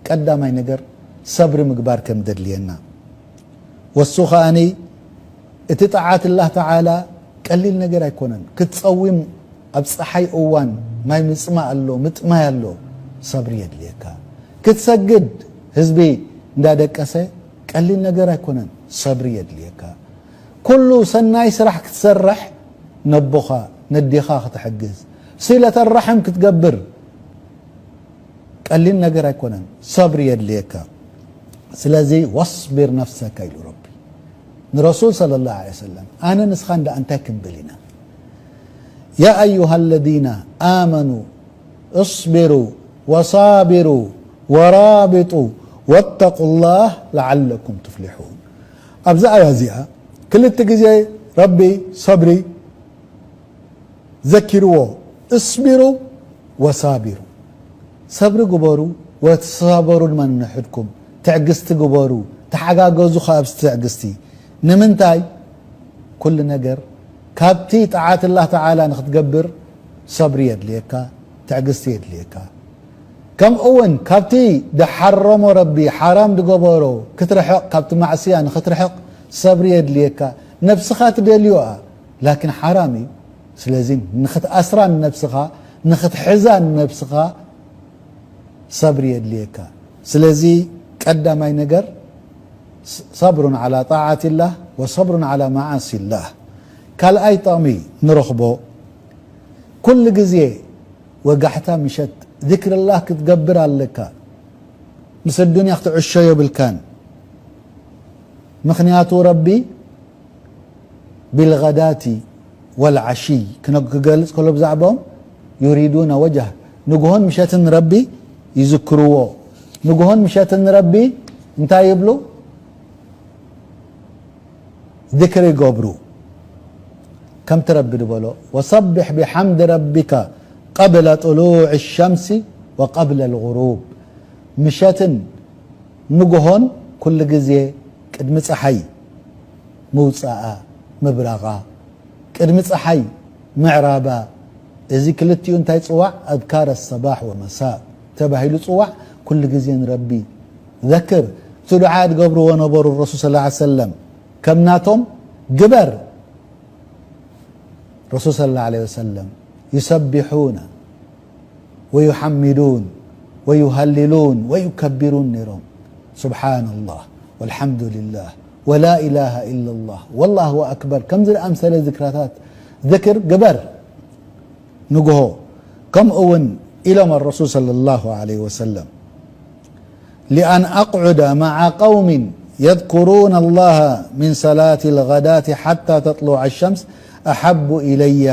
ቀዳማይ ነገር ሰብሪ ምግባር ከም ደድልየና። ወሱ ኸኣኒ እቲ ጣዓት ኣላህ ተዓላ ቀሊል ነገር ኣይኮነን። ክትጸዊም ኣብ ጸሓይ እዋን ማይ ምጽማእ ኣሎ፣ ምጥማይ ኣሎ፣ ሰብሪ የድልየካ። ክትሰግድ ህዝቢ እንዳደቀሰ ቀሊል ነገር ኣይኮነን፣ ሰብሪ የድልየካ። ኩሉ ሰናይ ስራሕ ክትሰርሕ፣ ነቦኻ ነዴኻ ክትሕግዝ፣ ሲለተ ራሕም ክትገብር ቀሊል ነገር ኣይኮነን፣ ሰብሪ የድልየካ። ስለዚ ወስቢር ነፍሰካ ኢሉ ረቢ ንረሱል ሰለላሁ ዐለይሂ ወሰለም። ኣነ ንስኻ እንዳ እንታይ ክንብል ኢና? ያ ኣዩሃ ለዚነ ኣመኑ እስቢሩ ወሳቢሩ ወራቢጡ ወተቁላህ ለዓለኩም ቱፍሊሑን። ኣብዚ ኣያ እዚኣ ክልተ ግዜ ረቢ ሰብሪ ዘኪርዎ፣ እስቢሩ ወሳቢሩ፣ ሰብሪ ግበሩ ወተሳበሩ ድማ ንንሕድኩም፣ ትዕግስቲ ግበሩ፣ ተሓጋገዙ ከኣ ኣብዚ ትዕግስቲ። ንምንታይ? ኩሉ ነገር ካብቲ ጣዓት ኣላህ ተዓላ ንኽትገብር ሰብሪ የድልየካ፣ ትዕግስቲ የድልየካ። ከምኡ እውን ካብቲ ድሓረሞ ረቢ ሓራም ድገበሮ ክትርሕቕ፣ ካብቲ ማዕስያ ንኽትርሕቕ ሰብሪ የድልየካ። ነብስኻ ትደልዮኣ፣ ላኪን ሓራም እዩ። ስለዚ ንኽትኣስራ ንነብስኻ፣ ንኽትሕዛ ንነብስኻ ሰብሪ የድልየካ። ስለዚ ቀዳማይ ነገር ስ-፣ ሰብሩን ዓላ ጣዓትላህ ወሰብሩን ዓላ መዓሲላህ። ካልኣይ ጠቕሚ ንረኽቦ፣ ኩሉ ግዜ ወጋሕታ ምሸት ዚክርላህ ክትገብር ኣለካ። ምስ ኣዱንያ ክትዕሾ የብልካን። ምኽንያቱ ረቢ ቢልገዳቲ ወልዓሽይ ክነ-፣ ክገልጽ ከሎ ብዛዕባኦም ዩሪዱነ ወጀህ፣ ንግሆን ምሸትን ረቢ ይዝክርዎ። ንግሆን ምሸትን ረቢ እንታይ ይብሉ? ዚክሪ ይገብሩ። ከምቲ ረቢ ዝበሎ፣ "ወሰቢሕ ቢሓምዲ ረቢካ ቀብለ ጥሉዕ ሸምሲ ወቀብለ ልጉሩብ።" ምሸትን ንግሆን ኩሉ ግዜ ቅድሚ ጸሓይ ምውጻኣ፣ ምብራቓ፣ ቅድሚ ጸሓይ ምዕራባ። እዚ ክልቲኡ እንታይ ጽዋዕ? ኣዝካረ ሰባሕ ወመሳእ ተባሂሉ ጽዋዕ። ኩሉ ግዜ ንረቢ ዘክር። እቲ ዱዓ ዝገብርዎ ነበሩ ረሱል ሰለላሁ ዐለይሂ ወሰለም። ከም ናቶም ግበር። ረሱል ሰለላሁ ዐለይሂ ወሰለም ዩሰቢሑነ ወዩሓሚዱን ወዩሃልሉን ወዩከቢሩን ነይሮም። ሱብሓነላህ ወልሓምዱሊላህ ወላ ኢላሃ ኢለላህ ወላሁ ኣክበር። ከምዚ ዝኣምሰለ ዝክራታት ዝክር ግበር ንግሆ። ከምኡ እውን ኢሎም ኣረሱል ሰለላሁ ዐለይሂ ወሰለም፣ ሊኣን ኣቅዑደ መዓ ቀውሚን የዝኩሩነ ላሃ ሚን ሰላቲ ልገዳቲ ሓታ ተጥሉዐ ሸምስ ኣሓቡ ኢለየ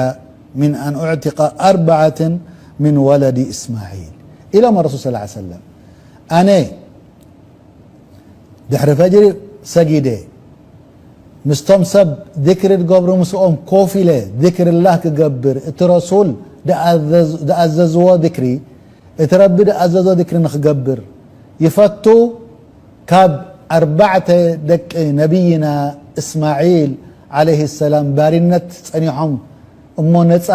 ሚን ኣን ኡዕቲቀ ኣርበዓትን ሚን ወለዲ እስማዒል ኢሎም ኣረሱል ሰለላሁ ዐለይሂ ወሰለም። ኣነ ድሕሪ ፈጅሪ ሰጊደ ምስቶም ሰብ ዚክሪ ዝገብሩ ምስኦም ኮፍ ኢለ ዚክርላህ ክገብር፣ እቲ ረሱል ድኣዘዝ-፣ ድኣዘዝዎ ዚክሪ፣ እቲ ረቢ ድኣዘዞ ዚክሪ ንኽገብር ይፈቱ። ካብ ኣርባዕተ ደቂ ነቢይና እስማዒል ዓለይሂ ሰላም ባርነት ጸኒሖም እሞ ነጻ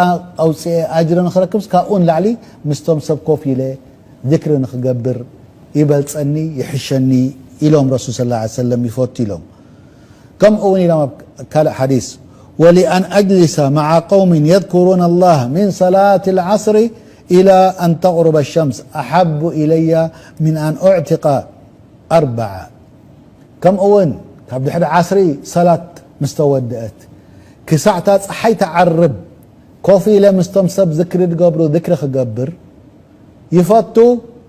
ኣውጽኤ ኣጅሪ ንኽረክብስ፣ ካብኡ ንላዕሊ ምስቶም ሰብ ኮፍ ኢለ ዚክሪ ንኽገብር ይበልጸኒ፣ ይሕሸኒ ኢሎም ረሱል ሰለላሁ ዐለይሂ ወሰለም ይፈቱ ኢሎም። ከምኡ እውን ኢሎም ኣብ ካልእ ሓዲስ፣ "ወሊኣን ኣጅሊሰ መዓ ቀውሚን የዝኩሩነ ላህ ሚን ሰላት ልዓስሪ ኢላ ኣን ተቕሩበ ሸምስ ኣሓቡ ኢለየ ሚን ኣን ኡዕቲቀ ኣርበዓ።" ከምኡ እውን ካብ ድሕሪ ዓስሪ ሰላት ምስ ተወድአት ክሳዕታ ጸሓይ ትዓርብ ኮፍ ኢለ ምስቶም ሰብ ዝክሪ ዝገብሩ ዝክሪ ክገብር ይፈቱ።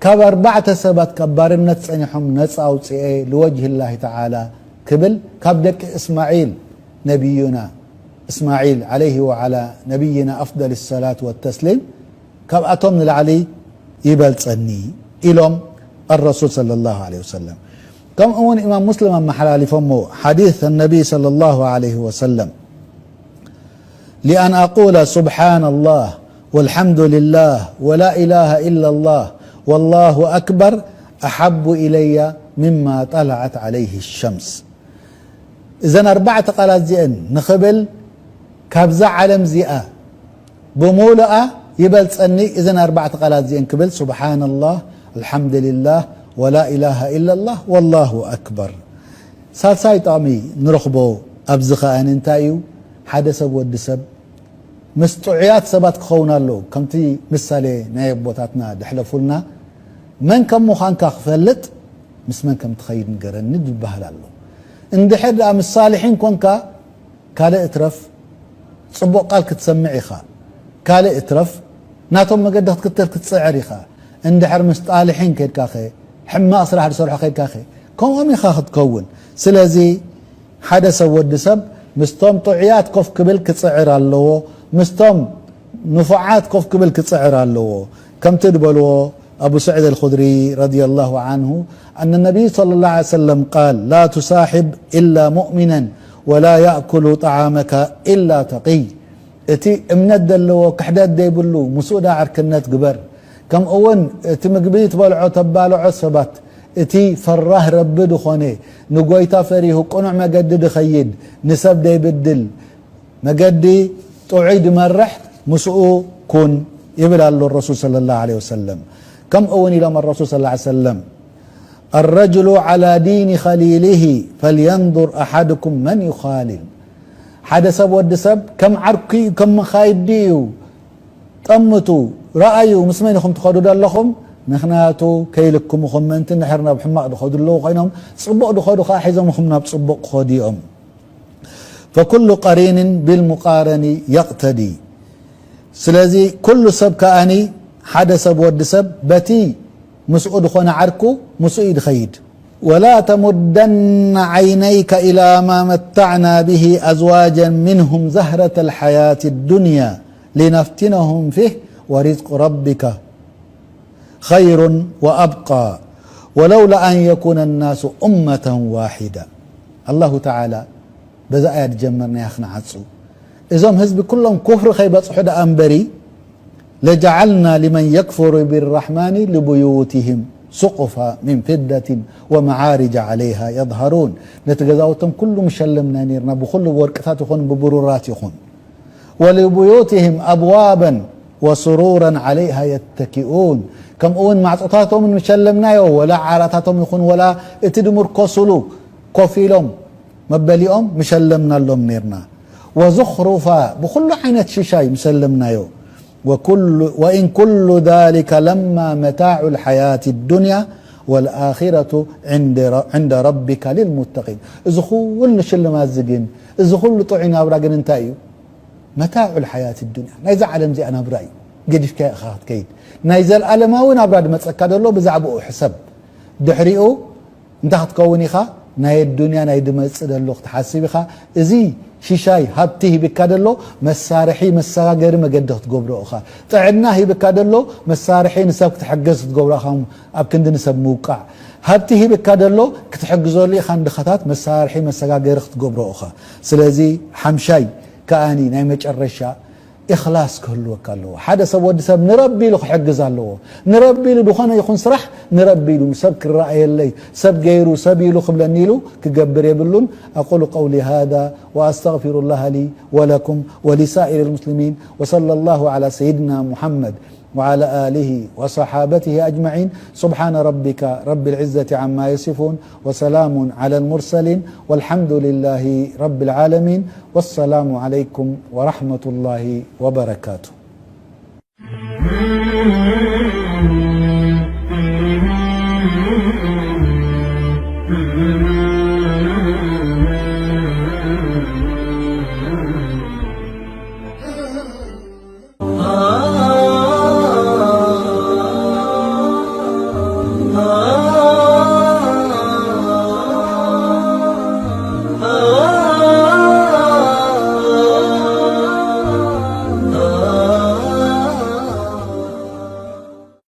ካብ ኣርባዕተ ሰባት ካብ ባርነት ጸኒሖም ነጻ ኣውጽኤ ልወጅህ ላሂ ተዓላ ክብል ካብ ደቂ እስማዒል ነቢዩና እስማዒል ዓለይሂ ወዓላ ነቢይና ኣፍደል ሰላት ወተስሊም ካብኣቶም ንላዕሊ ይበልጸኒ ኢሎም ኣረሱል ሰለላሁ ዐለይሂ ወሰለም። ከምኡ እውን ኢማም ሙስሊም ኣመሓላሊፎሞ ሓዲስ ነቢ ሰለላሁ ዐለይሂ ወሰለም፣ لأن أقول سبحان الله والحمد لله ولا إله إلا الله والله أكبر أحب إلي مما طلعت عليه الشمس. እዘን ኣርባዕተ ቃላት እዚአን ንኽብል ካብዛ ዓለም እዚኣ ብምሉኣ ይበልጸኒ እዘን ኣርባዕተ ቃላት እዚአን ክብል፣ سبحان الله، الحمد لله، ولا إله إلا الله والله أكبر። ሳልሳይ ጥቕሚ ንረኽቦ ኣብዚ ኸኣ እንታይ እዩ? ሓደ ሰብ፣ ወዲ ሰብ፣ ምስ ጥዑያት ሰባት ክኸውን ኣለዎ። ከምቲ ምሳሌ ናይ ኣቦታትና ድሕለፉልና፣ መን ከም ምዃንካ ክፈልጥ፣ ምስ መን ከም ትኸይድ ንገረኒ ዝበሃል ኣሎ። እንድሕር ደኣ ምስ ሳልሒን ኮንካ፣ ካልእ እትረፍ ጽቡቕ ቃል ክትሰምዕ ኢኻ። ካልእ እትረፍ ናቶም መገዲ ክትክተል ክትጽዕር ኢኻ። እንድሕር ምስ ጣልሒን ከድካኸ፣ ሕማቕ ስራሕ ዝሰርሖ ከድካኸ፣ ከምኦም ኢኻ ክትከውን። ስለዚ ሓደ ሰብ፣ ወዲ ሰብ፣ ምስቶም ጥዑያት ኮፍ ክብል ክጽዕር ኣለዎ፣ ምስቶም ንፉዓት ኮፍ ክብል ክጽዕር ኣለዎ። ከምቲ ዝበልዎ ኣቡ ስዒድ ኣልኹድሪ ረዲየላሁ ዓንሁ፣ أن النبي صلى الله عليه وسلم قال: لا تصاحب إلا مؤمنا ولا يأكل طعامك إلا تقي. እቲ እምነት ዘለዎ ክሕደት ዘይብሉ ምስኡ ደኣ ዕርክነት ግበር። ከምኡ እውን እቲ ምግቢ ትበልዖ ተባልዖ ሰባት፣ እቲ ፈራህ ረቢ ዝኾነ፣ ንጎይታ ፈሪሁ ቅኑዕ መገዲ ድኸይድ፣ ንሰብ ደይብድል፣ መገዲ ጥዑይ ድመርሕ ምስኡ ኩን ይብል ኣሎ ረሱል ሰለላሁ ዐለይሂ ወሰለም። ከምኡ እውን ኢሎም ረሱል ሰለላሁ ዐለይሂ ወሰለም፣ الرجل على دين خليله فلينظر أحدكم من يخالل። ሓደ ሰብ፣ ወዲ ሰብ፣ ከም ዓርኩ እዩ፣ ከም መኻይዲ እዩ። ጠምቱ፣ ረኣዩ፣ ምስ መን ኢኹም ትኸዱ ዘለኹም? ምኽንያቱ ከይልክሙኹም ምእንቲ፣ እንድሕር ናብ ሕማቕ ዝኸዱ ኣለዉ ኮይኖም፣ ጽቡቕ ዝኸዱ ከኣ ሒዞምኹም ናብ ጽቡቕ ክኸዱ እዮም። فكل قرين بالمقارن يقتدي። ስለዚ ኩሉ ሰብ ከኣኒ፣ ሓደ ሰብ፣ ወዲ ሰብ፣ በቲ ምስኡ ዝኾነ ዓርኩ ምስኡ እዩ ዝኸይድ። ولا تمدن عينيك إلى ما متعنا به أزواجا منهم زهرة الحياة الدنيا لنفتنهم فيه ورزق ربك خير وأبقى ولولا أن يكون الناس أمة واحدة. ኣላሁ ተዓላ በዛ ኣያ ዝጀመርናያ ክንዓጹ። እዞም ህዝቢ ኩሎም ኩፍሪ ከይበጽሑ ደኣ እምበሪ፣ لجعلنا لمن يكفر بالرحمن لبيوتهم سقفا من فضة ومعارج عليها يظهرون. ነቲ ገዛውቶም ኩሉ ምሸለምና ነይርና፣ ብኹሉ ወርቅታት ይኹን ብብሩራት ይኹን። ولبيوتهم أبوابا وسررا عليها يتكئون። ከምኡ እውን ማዕጾታቶም ምሸለምናዮ፣ ወላ ዓራታቶም ይኹን ወላ እቲ ድምርኮስሉ ኮፍ ኢሎም መበሊኦም ምሸለምናሎም ነይርና። وزخرفا፣ ብኹሉ ዓይነት ሽሻይ ምሸለምናዮ። وكل، وإن كل ذلك لما متاع الحياة الدنيا والآخرة عند ر-، عند ربك للمتقين. እዚ ኩሉ ሽልማት እዚ ግን፣ እዚ ኩሉ ጥዑይ ናብራ ግን እንታይ እዩ? متاع الحياة الدنيا، ናይዛ ዓለም እዚኣ ናብራ እዩ። ገዲፍካዮ ኢኻ ክትከይድ። ናይ ዘለኣለማዊ ናብራ ድመጸካ ዘሎ ብዛዕባኡ ሕሰብ። ድሕሪኡ እንታይ ክትከውን ኢኻ? ናይ ኣዱንያ ናይ ድመጽእ ዘሎ ክትሓስብ ኢኻ። እዚ ሽሻይ ሃብቲ ሂብካ ደሎ መሳርሒ መሰጋገሪ መገዲ ክትገብሮ ኢኻ። ጥዕና ሂብካ ደሎ መሳርሒ ንሰብ ክትሕገዝ ክትገብሮ ኢኻ፣ ኣብ ክንዲ ንሰብ ምውቃዕ። ሃብቲ ሂብካ ደሎ ክትሕግዘሉ ኢኻ፣ ንድኻታት መሳርሒ መሰጋገሪ ክትገብሮ ኢኻ። ስለዚ ሓምሻይ ከኣኒ ናይ መጨረሻ ኢኽላስ ክህልወካ ኣለዎ። ሓደ ሰብ፣ ወዲ ሰብ ንረቢ ኢሉ ክሕግዝ ኣለዎ። ንረቢ ኢሉ ዝኾነ ይኹን ስራሕ ንረቢ ኢሉ፣ ሰብ ክረኣየለይ፣ ሰብ ገይሩ፣ ሰብ ኢሉ ክብለኒ ኢሉ ክገብር የብሉን። أقول قولي هذا وأستغفر الله لي ولكم ولسائر المسلمين وصلى الله على سيدنا محمد وعلى آله وصحابته أجمعين. سبحان ربك رب العزة عما يصفون وسلام على المرسلين والحمد لله رب العالمين. والسلام عليكم ورحمة الله وبركاته.